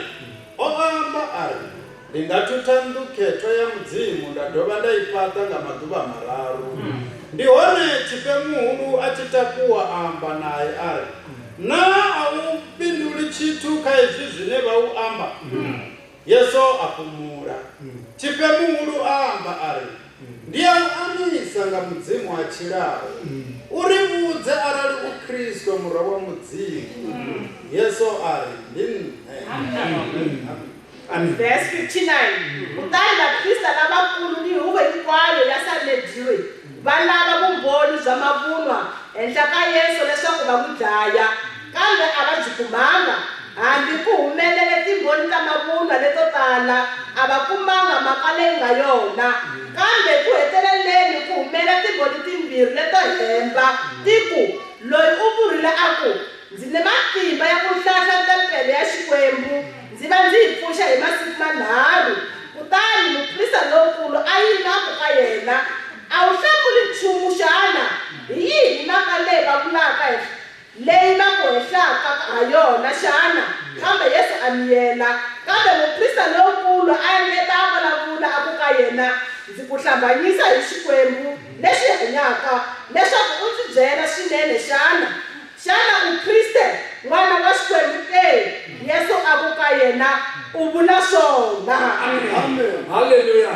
S1: O amba a ri, Ndi nga thutha nnḓu khethwa ya Mudzimu nda dovha nda i fhaṱa nga maḓuvha mararu. Ndi hone tshifhe muhulu a tshi takuwa a amba nae a ri, Naa a u fhinduli tshithu kha izwi zwine vha u amba? Yesu a fhumula. Tshifhe muhulu a amba a ri, Ndi a u anisa nga Mudzimu a tshilaho, u ri vhudze arali u Kristo Murwa wa Mudzimu. Yesu a ri, Ndi nṋe.
S6: Amen.
S4: Verse 59. Kutani vaprista lavakulu ni huvo hinkwayo ya Sanedri va lava vumbhoni bya mavunwa henhla ka Yesu leswaku va n'wi dlaya, kambe a va byi kumanga. Hambi ku humelele timbhoni ta mavunwa leto tala, a va kumanga mhaka leyi nga yona. Kambe ku heteleleni ku humela timbhoni timbirhi leto hemba, ti ku, Loyi u vurile a ku, Ndzi ni matimba ya ku hlahla tempele ya Xikwembu, ndzi va ndzi yi pfuxa hi masiku manharhu. Kutani muprista lonkulu a yima a ku ka yena, A wu hlamuli nchumu xana? Hi yihi mhaka leyi va vulaka leyi va ku hehlaka ha yona xana? Kambe Yesu a miyela. Kambe muprista lonkulu a engeta a vulavula a ku ka yena, Ndzi ku hlambanyisa hi Xikwembu lexi hanyaka, leswaku u ndzi byela swinene xana? Xana u Kriste, N'wana wa Xikwembu ke? Yesu a ku ka yena, U vula swona.
S6: Amen. Haleluya.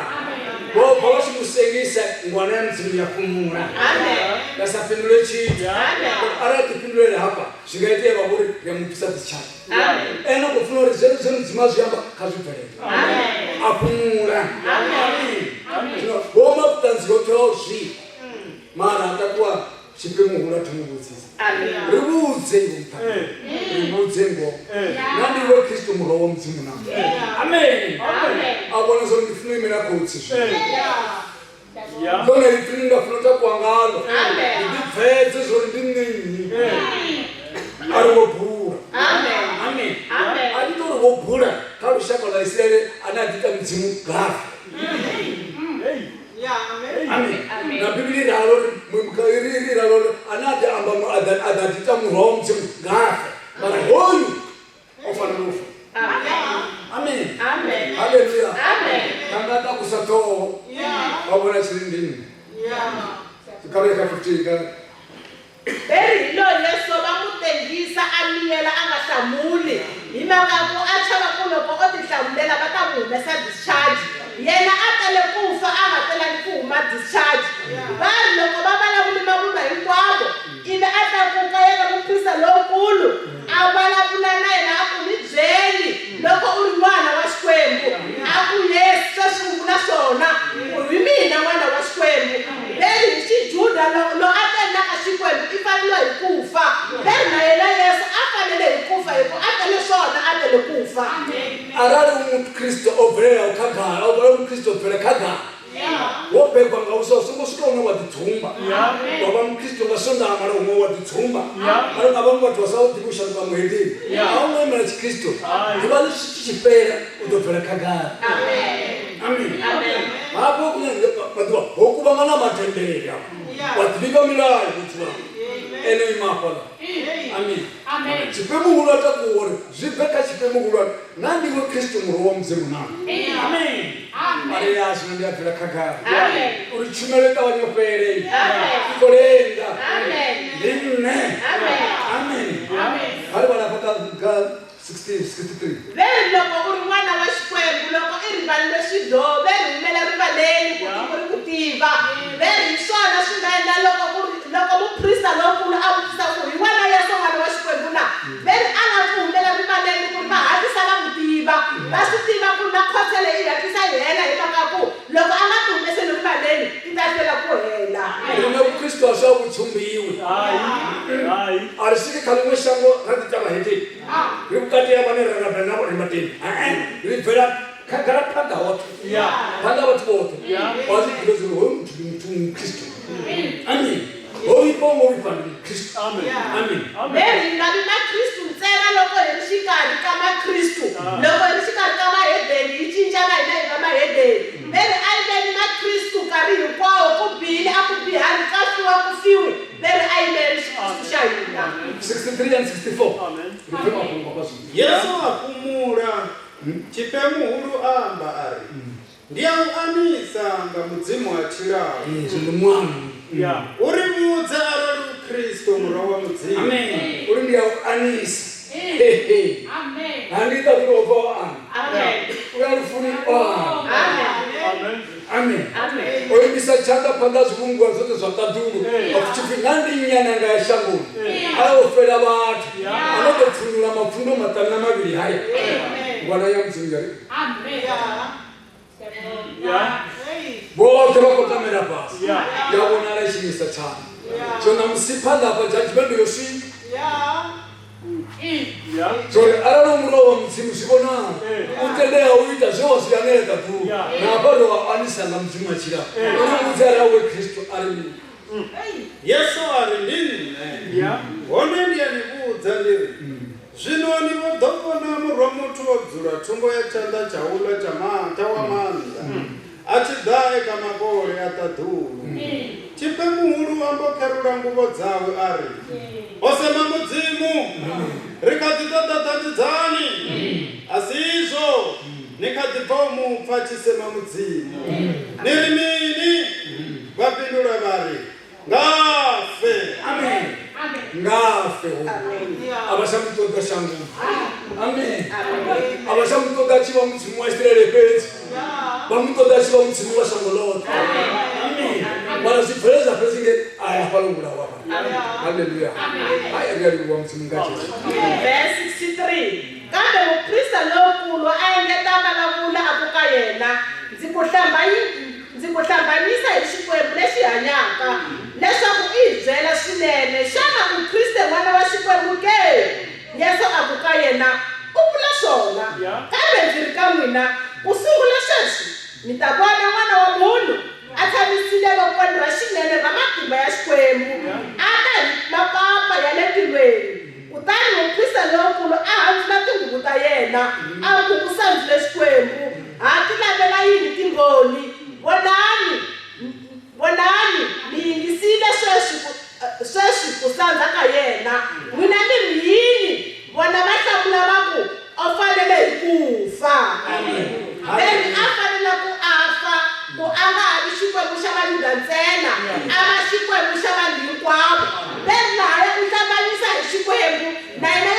S6: Vho bva vha tshi mu sengisa ngwana ya Mudzimu ya fhumula.
S4: Amen.
S6: Ya sa fhindule tshithu.
S4: Amen.
S6: Arali ḓi fhindulele hafha zwi nga itea vha vhori ri a mu bvisa dzitshaka.
S4: Amen.
S6: Ene u khou funa uri zwezwo zwe Mudzimu a zwi amba kha zwi bvelele.
S4: Amen.
S6: A fhumula.
S4: Amen.
S6: Zwino vho ma vhuṱanzi hoṱhe ha u zwifha. Mara a takuwa Tshifhe muhulu a thoma u vhudzisa.
S4: Amen.
S6: Ri vhudze iwe muṱhannga. Ri vhudze ngoho. Na ndi iwe Kristo murwa wa Mudzimu na? Amen.
S4: Amen.
S6: A vhona zwa uri ndi funa u imela khotsi zwino. Ḽone ipfi ḽine nda funa u takuwa ngalo.
S4: Amen.
S6: Ndi ḓi pfedze zwa uri ndi nṋe nnyi. A ri wo bula.
S4: Amen.
S6: Amen.
S4: Amen.
S6: A thi tou ri wo bula kha lushaka lwa Isiraele ane a ḓiita Mudzimu gafe. Amen. Na Bivhili i ralo uri ri ralo uri ane a ḓi amba a ḓa a ḓa ḓi ita murwa wa Mudzimu nga afe. Mara hoyu o fanela u fa. Amen.
S4: Amen.
S6: Haleluya.
S4: Amen.
S6: Nga takusa ṱhoho. Wa vhona tshiri ndi nṋe. Kha vhe kha 15 ka
S4: Veri hi loyi Yesu va n'wi tengisa a miyela a nga hlamuli hi mhaka ya ku a chava ku loko o tihlamulela va ta n'wi humesa discharge. Yena a tele ku fa a nga telangi ku huma discharge. Va ri loko va vulavule mavunwa hinkwavo ivi a tlakuka ya ka muprista lonkulu a vulavula na yena a ku, Ni byeli loko u ri n'wana wa Xikwembu. A ku, Yes, sweswi u vula swona ku hi mina n'wana wa Xikwembu. Veri hi Xijuda lo, lo a tendaka Xikwembu i faneliwa hi ku fa. Veri na yena Yesu a fanele hi ku fa hi ku a tele swona a tele ku fa.
S6: Arali u Mukriste o bvelelaho khagala, arali u Mukriste o bvela khagala, wo bebwa nga vhuswa, u songo swika hune wa ḓidzumba wa vha Mukriste nga Swondaha mara huṅwe wa ḓidzumba. Mara nga vhaṅwe vhathu vha sa ḓivhi u shanduka muhedeni, a u ngo imela Tshikristo. Ḓuvha ḽi tshi tshi fhela u ḓo bvela khagala. Amen. Hafho maḓuvha ho kuvhangana matendele wa ḓivha milayo vhutshilo ene ima hafhaḽa. Amen. Tshifhe muhulu a takuwa uri zwi bve kha tshifhe muhulwane na ndiwe Kristo murwa wa Mudzimu na. Amen. Ari ya zwino ndi a bvela khagala uri tshumelo i ṱavhanye u fhele i khou lenga. Ndi nṋe. Amen. Kha ri vhala hafha kha 16, 63.
S4: Ve ri loko u ri n'wana wa Xikwembu, loko i rivalile swidyoho, ve ri humela rivaleni ku tiko ri ku tiva. Ve ri hi swona swi nga endla loko ku ri loko muprista lonkulu a vutisa ku hi wena Yesu n'wana wa Xikwembu na? Ve ri a nga ku humela rivaleni ku ri va hatlisa va n'wi tiva. Va swi tiva ku ri na khotsele yi hatlisa yi hela hi mhaka ya ku loko a nga ti humeseli rivaleni yi ta hlwela ku hela.
S6: Riṋe Vhukristo hashu a vhu dzumbiwi. A ri swiki kha ḽiṅwe shango ra ḓi ita vhahedeni. Ri vhukati ha vhane ra rabela navho ri vhatendi. Ri bvela khagala phanḓa hoṱhe, phanḓa ha vhathu vhoṱhe. Vha zwi ḓivhe uri hoyu muthu ndi muthu Mukristo. Amen. Ho vhifha ho ngo vhifha ndi Mukristo. Amen.
S4: Ve ri nga vi Makristu ntsena loko hi ri xikarhi ka Makristu. Loko hi ri xikarhi ka vahedeni hi cinca na hina hi va mahedeni. Ve ri a yi veni Makristu nkarhi hinkwawo, ku bihile a ku bihangi, ka fiwa ku fiwi. Ve ri a yimeleni Xikristu xa hina.
S6: 63 and 64. Ri pfe mafhungo hafha zwino.
S1: Yesu a fhumula. Tshifhe muhulu a amba a ri, Ndi a u anisa nga Mudzimu a tshilaho.
S6: Ee, zwino ndi muano.
S1: U ri vhudze arali u Kristo Murwa wa Mudzimu.
S6: Amen. Uri ndi a u anisa. Hehe. Ha ndi ṱaḓulu o bva o ana. U ya lufuni o ana. Amen. O imisa tshanḓa phanḓa ha zwivhumbiwa zwoṱhe zwa ṱaḓulu. Tshi pfi nga ndi nnyi ane a nga ya shangoni a yo fela vhathu, a no ḓo pfuṋula mapfundo maṱanu na mavhili haya. Ngwana ya Mudzimu ya ri vhoṱhe vha kotamela fhasi, ya vhonala i tshi imisa tshanḓa. So ṋamusi phanḓa hafha judgment yo swika. Zwo ri arali u murwa wa Mudzimu zwi vhonala u tendea u ita zwe wa zwi anela ṱaḓulu, na hafha ro wa anisa nga Mudzimu a tshilaho. U ri vhudze arali we Kristo a ri mini.
S1: Yesu a ri, Ndi nṋe. Hone ndi a ni vhudza ndi ri, zwino ni vho ḓo vhona Murwa-muthu o dzula thungo ya tshanḓa tsha u ḽa tsha tsha wa maanḓa, a tshi ḓa e kha makole a ṱaḓulu. Tshifhe muhulu a mbo kherula nguvho dzawe a ri, O sema Mudzimu! Ri kha ḓi ṱoḓa ṱhanzi dzani? A si izwo, ni kha ḓi bva u mu pfa a tshi sema Mudzimu. Ni ri mini? Vha fhindula vha ri, Nga fe!
S6: Amen. Nga fe hoyu. A vha tsha mu ṱoḓa shangoni. Amen. A vha tsha mu ṱoḓa a tshi vha Mudzimu wa Israele fhedzi. Vha mu ṱoḓa a tshi vha Mudzimu wa shango ḽoṱhe. Amen. Mara zwi bveledza fhedzi nge a ya hafhaḽa o vhulawa hafhaḽa. Haleluya. Hai ri a livhuwa Mudzimu nga Jesu.
S4: Verse 63, Kambe muprista lonkulu a engeta a vulavula a ku ka yena, Ndzi ku Ndzi ku hlambanyisa hi Xikwembu lexi hanyaka, leswaku u hi byela swinene, xana u Kriste N'wana wa Xikwembu ke? Yesu a ku ka yena, U vula swona. Kambe ndzi ri ka n'wina, ku sungula sweswi, mi ta vona N'wana wa Munhu a tshamisile vokweni ra xinene ra matimba ya Xikwembu, a ta hi mapapa ya le tilweni. Kutani muprista lonkulu a handzula tinguvu ta yena, a ku, U sandzile Xikwembu! Ha ti lavela yini timbhoni? Vonani, vonani, mi yingisile sweswi ku, sweswi ku sandza ka yena. N'wina mi ri yini? Vona va hlamula va ku, O fanele hi ku fa. Leri a fanele ku a fa, ku a nga ha vi Xikwembu xa Vayuda ntsena, a va Xikwembu xa vanhu hinkwavo. Leri lahaya u hlambanyisa hi Xikwembu, na yena.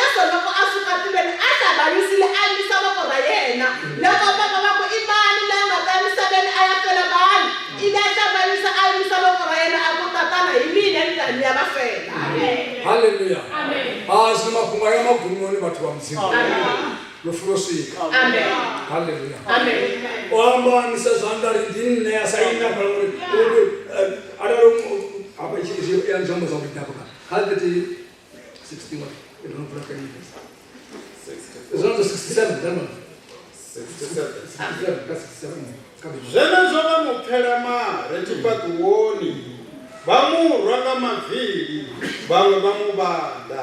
S4: Loko va va ku i mani loyi a nga ta emisaveni a ya fela vanhu, ivi a hlambanyisa a yimisa voko ra yena a ku, Tatana, hi mina ni ta ni ya va fela.
S6: Haleluya. A zwino mafhungo aya magumoni vhathu vha Mudzimu. Lufu lwo swika.
S4: Amen.
S6: Haleluya.
S4: Amen.
S6: O amba a misa zwanḓa ri ndi nṋe a sa ime hafhaḽa uri uri arali hafha itshi izwi ya nzambo zwa vhuḓi hafha kha 30 61 i don't know kha Zwanzo 67 then 67 ka 67 kha Bivhili.
S1: Zwenezwo vha mu pfela mare tshifhaṱuwoni, vha mu rwa nga mavili, vhaṅwe vha mu vhanda,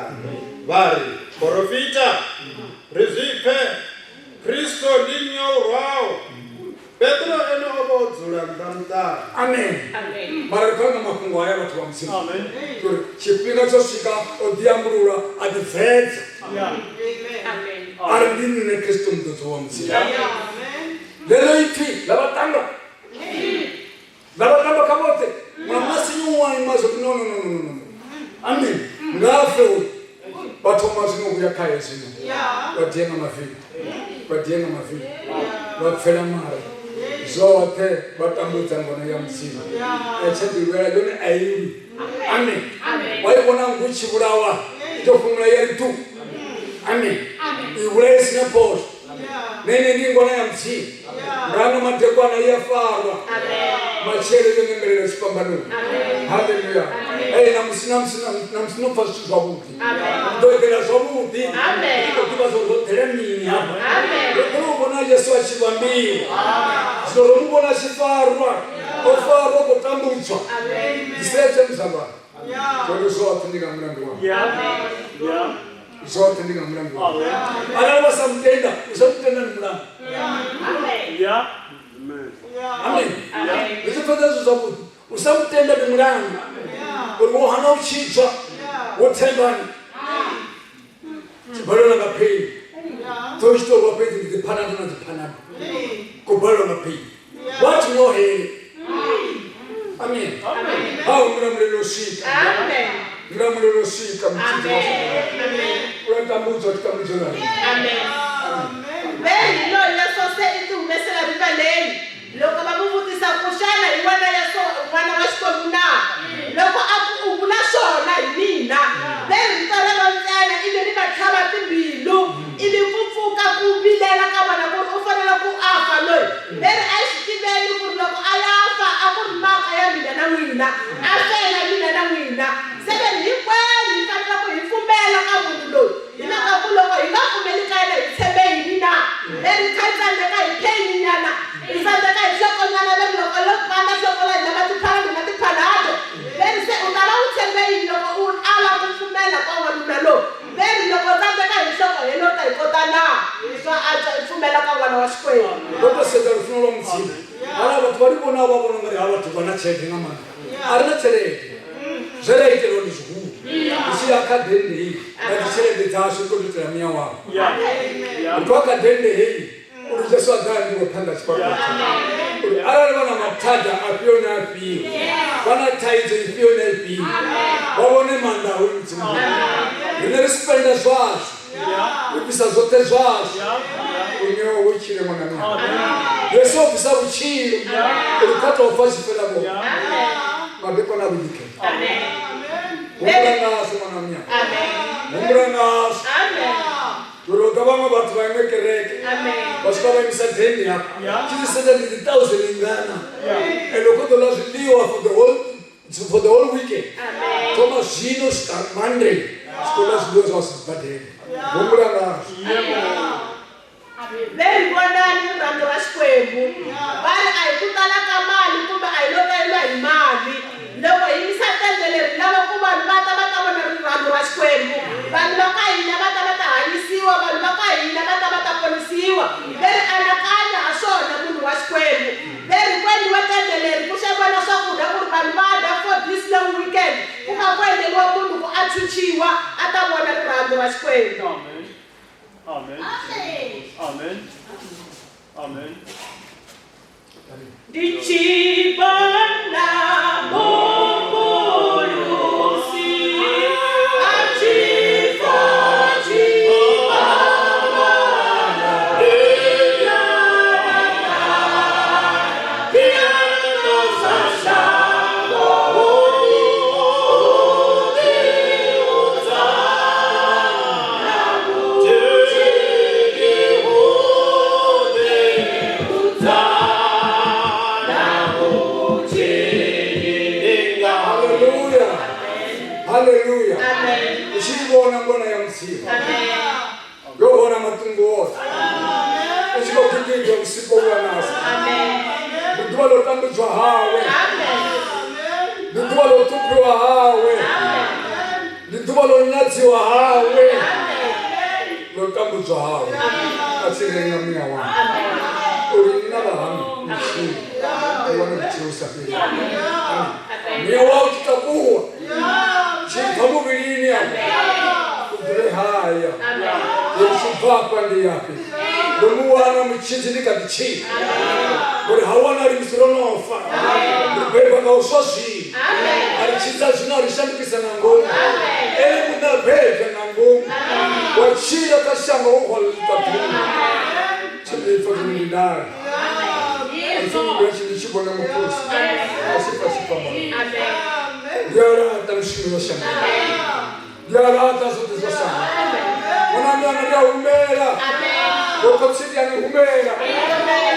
S1: vha ri, Porofita, ri zwi pfe, Kristo ndi nnyi o u rwaho? Petro ene o vha o dzula nnḓa muṱani.
S6: Amen. Mara ri khou anga mafhungo haya vhathu vha Mudzimu. Uri tshifhinga tsho swika o ḓiambulula a ḓibvedza. A ri ndi nṋe Kristo muḓodzwa wa Mudzimu. Ḽeneḽo ipfi ḽa vha tanga. Ḽa vha tamba kha vhoṱhe. Nga masinyuwa ima zwo no no no no no no. Amen. Nga fe uyu. Vha thoma zwino vhuya khae zwino. Vha die nga mavili. Vha die nga mavili. Vha pfela mare. Zwoṱhe vha tambudza ngona ya Mudzimu. A tsha ḓi lwela yone a i lwi. Amen. Wa i vhona nngu i tshi vhulawa i tou fhumula ya ri tu. Amen. I vhulaya i si na phosho. Nene ndi ngona ya Mudzimu. Nga ano madekwana i a farwa. Matshelo yo nembelela tshifhambanoni. Haleluya. Ee, namusi namusi namusi no pfa zwithu zwavhuḓi. Ndo eḓela zwavhuḓi. Ndi khou ḓivha zwa uri ro ḓela mini hafha. Ro kona u vhona Yesu a tshi vhambiwa. Zwino ro mu vhona a tshi farwa. O farwa, o khou tambudzwa. Ndi sedze muzalwana. Zori zwoṱhe ndi nga mulandu wawe. Zwoṱhe ndi nga mulandu wawe. Arali vha sa mutenda, u sa mutenda ndi mulandu. Amen. Ndi tshi pfesesa zwithu zwavhuḓi. U sa mutenda ndi mulandu. Uri wo hana u tshidzwa, wo thembani. Tshi balelwa nga pain. Ḓo tshi tou vha fhedzi ndi dziphanado na dziphanado. Khou balelwa nga pain. What no hell? Amen. Ha humbula mulilo swika.
S4: Amen.
S6: Humbula mulilo swika mutshidzi wa
S4: Amen.
S6: U tambudzwa tambudzo na riṋe.
S4: Amen. Ve hi loyi Yesu se i ti humesela rivaleni loko va mu vutisa ku xana hi wena Yesu n'wana wa Xikwembu na? Loko a ku u vula swona hi mina, ve rito rero ntsena ivi ri va tlhava timbilu, ivi ku pfuka ku vilela ka vona ku ri u fanele ku a fa loyi. Ve ri a hi swi tiveni ku ri loko a ya fa a ku ri mhaka ya mina na n'wina, a fela mina na n'wina. Se ve ri hinkwenu hi fanele ku hi pfumela ka munhu loyi, hi mhaka ku loko hi nga pfumeli ka yena hi tshembe yini na? Ve ri kha hi tsandzeka hi pain nyana, hi tsandzeka hi nhlokonyana, ve ri loko lo pana nhloko la hina va tiphanado na tiphanado. Ve ri se u ta va u tshembe yini loko u ala ku pfumela ka wanuna lowu? Ve ri loko u tsandzeka hi nhloko helo u ta yi kota na? Swa antswa i pfumela ka n'wana wa Xikwembu.
S6: Ro tou sedza lufuno lwa Mudzimu. Hala vhathu vha ri vhona vha vhona ungari havha vhathu vha na tshelede nga maanḓa. A ri na tshelede. Zwe ra itelwa ndi zwihulu. Ri tshi ya kha dennde heyi nga dzi tshelede dzashu ri khou tou itela muya wawe. Ri khou ya kha dennde heyi uri Jesu a ḓe a ambiwe phanḓa tshifhaṱuwo tshawe. Uri arali vha na mathada afhio na afhio, vha na thaidzo ifhio na ifhio, vha vhone maanḓa a hoyu Mudzimu. Riṋe ri spenda zwashu, ri bvisa zwoṱhe zwashu uri muya wawe u tshile ṅwana mia. Yesu o bvisa vhutshilo uri kha tou fa tshi fhela vho. Madekwana a vhuḓi khetha. Humbula ngazwo ṅwana mia. Humbula ngazwo. Uri hu ḓa vhaṅwe vhathu vha iṅwe kereke vha swika vha imisa dennde hafha. Tshi tshi sedza ndi dzi thousand ngana. And u khou ḓo ḽa zwiḽiwa for the whole weekend. Thoma zwino swika Monday tshi khou ḽa zwiḽiwa zwa si sibadela. Humbula ngazwo.
S4: Ve ri vonani rirhandzu ra Xikwembu. Va ri a hi ku tala ka mali kumbe a hi lo taleriwa hi mali. Loko hi yimisa tende leri hi lava ku vanhu va ta va ta vona rirhandzu ra Xikwembu. Vanhu va ka hina va ta va ta hanyisiwa, vanhu va ka hina va ta va ta ponisiwa. Ve ri anakanya ha swona munhu wa Xikwembu. Ve ri ku endliwe tende leri ku xaviwa na swakudya ku ri vanhu va dya for this long weekend, ku kha ku endleriwa munhu ku a chuchiwa a ta vona rirhandzu ra Xikwembu.
S7: Amen. Amen. Amen.
S4: Ndi tshi vhona Muphulusi a tshi fa tshifhambano.
S6: vhona ngona ya Mudzimu, yo vhona maṱungu oṱhe, i tshi khou gigidzwa vhusiku vhuya nasa. Ndi ḓuvha ḽo tambudzwa hawe, ndi ḓuvha ḽo ṱhuphiwa hawe, ndi ḓuvha ḽo nyadziwa hawe, ḽo tambudzwa hawe, a tshi renga muya wawe uri nṋe vha haṋu ni tshile, ni wane vhutshilo vhu sa fheli. Muya wau tshi takuwa tshi bva muvhilini afho u ḓure haya, uri tshi bva afha ndi afhi, ndo mu wana mutshidzi ndi kha ḓi tshila, uri ha wanali musi ro no fa. Ri bebwa nga u swa zwino, a ri tshidza zwino, a ri shandukisa nga ngomu. Ene muṋe a bebwa nga ngomu, wa tshila kha shango wo hwala ḽiṱaḓulu. Tshilipfa zwino ndi ndala, a tshi ndi tshi vhona mukhosi a tshi pfa tshifhambano. Ndi a laṱa mishumo ya shango, ndi a laṱa zwoṱhe zwa shango. Ṅwanani anga, ndi a humela vho khotsi, ndi a ni humela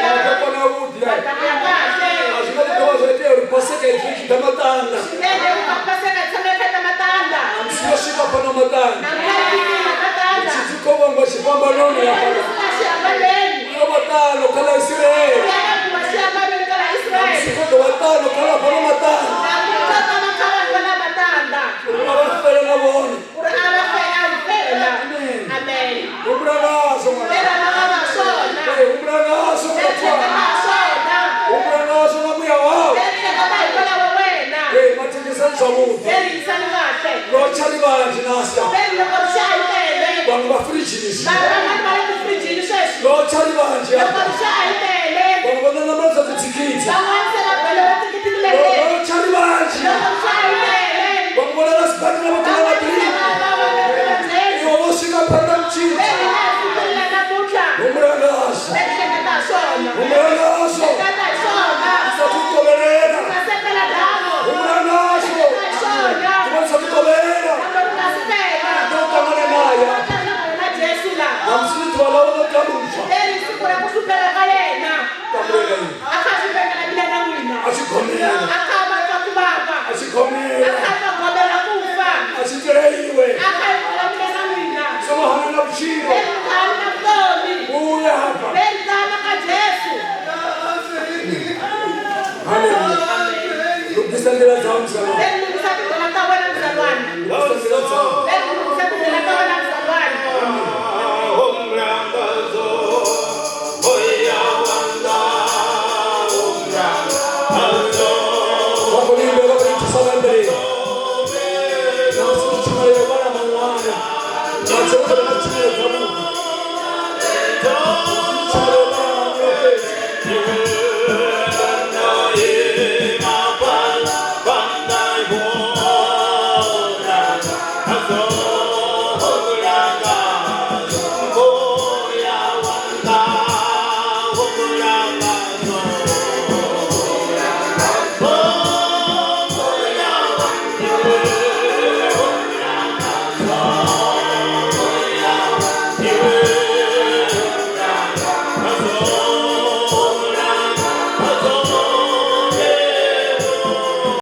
S6: madekwana avhuḓi. A zwi nga ḓi dovha zwa itea uri Paseka idzwe i tshi ḓa matanda, musi yo swika fhano matanda, tshidzi khou vhangwa tshifhambanoni hafhaḽa yo vha ṱano kha ḽa Isiraele, musi khou ḓo vha ṱano kha ḽa fhano matanda, uri a vha fele na vhone. Humbula ngazwo ṅwana, humbula ngazwo murathu wanga, humbula ngazwo nga muya wau. Ee, mathekisani zwavhuḓi, lotsha ri vhanzhi nasa vhaṅwe vha firidzhini zwino, lotsha ri vhanzhi hafha vhaṅwe vha ṋaṋamedza dzithikhithi, lotsha ri vhanzhi vhaṅwe vho lala sibadela vho ṱola vha iwe vho swika phanḓa mutshidzi. Humbula ngazwo, humbula ngazwo sathu kovhelela, humbula ngazwo ḓuvha ḽi sathu kovhela, ḓo ṱangana naye na musi ni ḓuvha ḽawe ḽo tambudzwa, tambulela iwe a tshi gomela, a tshi gomela, a tshi itela iwe, songo hana na vhutshilo, vhuya hafha. Haleluya. Lugisa nḓila dzau muzalwane, lugisa nḓila dzau. Vha khou imba, vha khou thusa nga nḓila na musi ndi tshumelo ya u vhala maṅwalo, na dzi vha na tshumelo dzavhuḓi, ndi tshumelo ya u vhala maṅwalo fhedzi.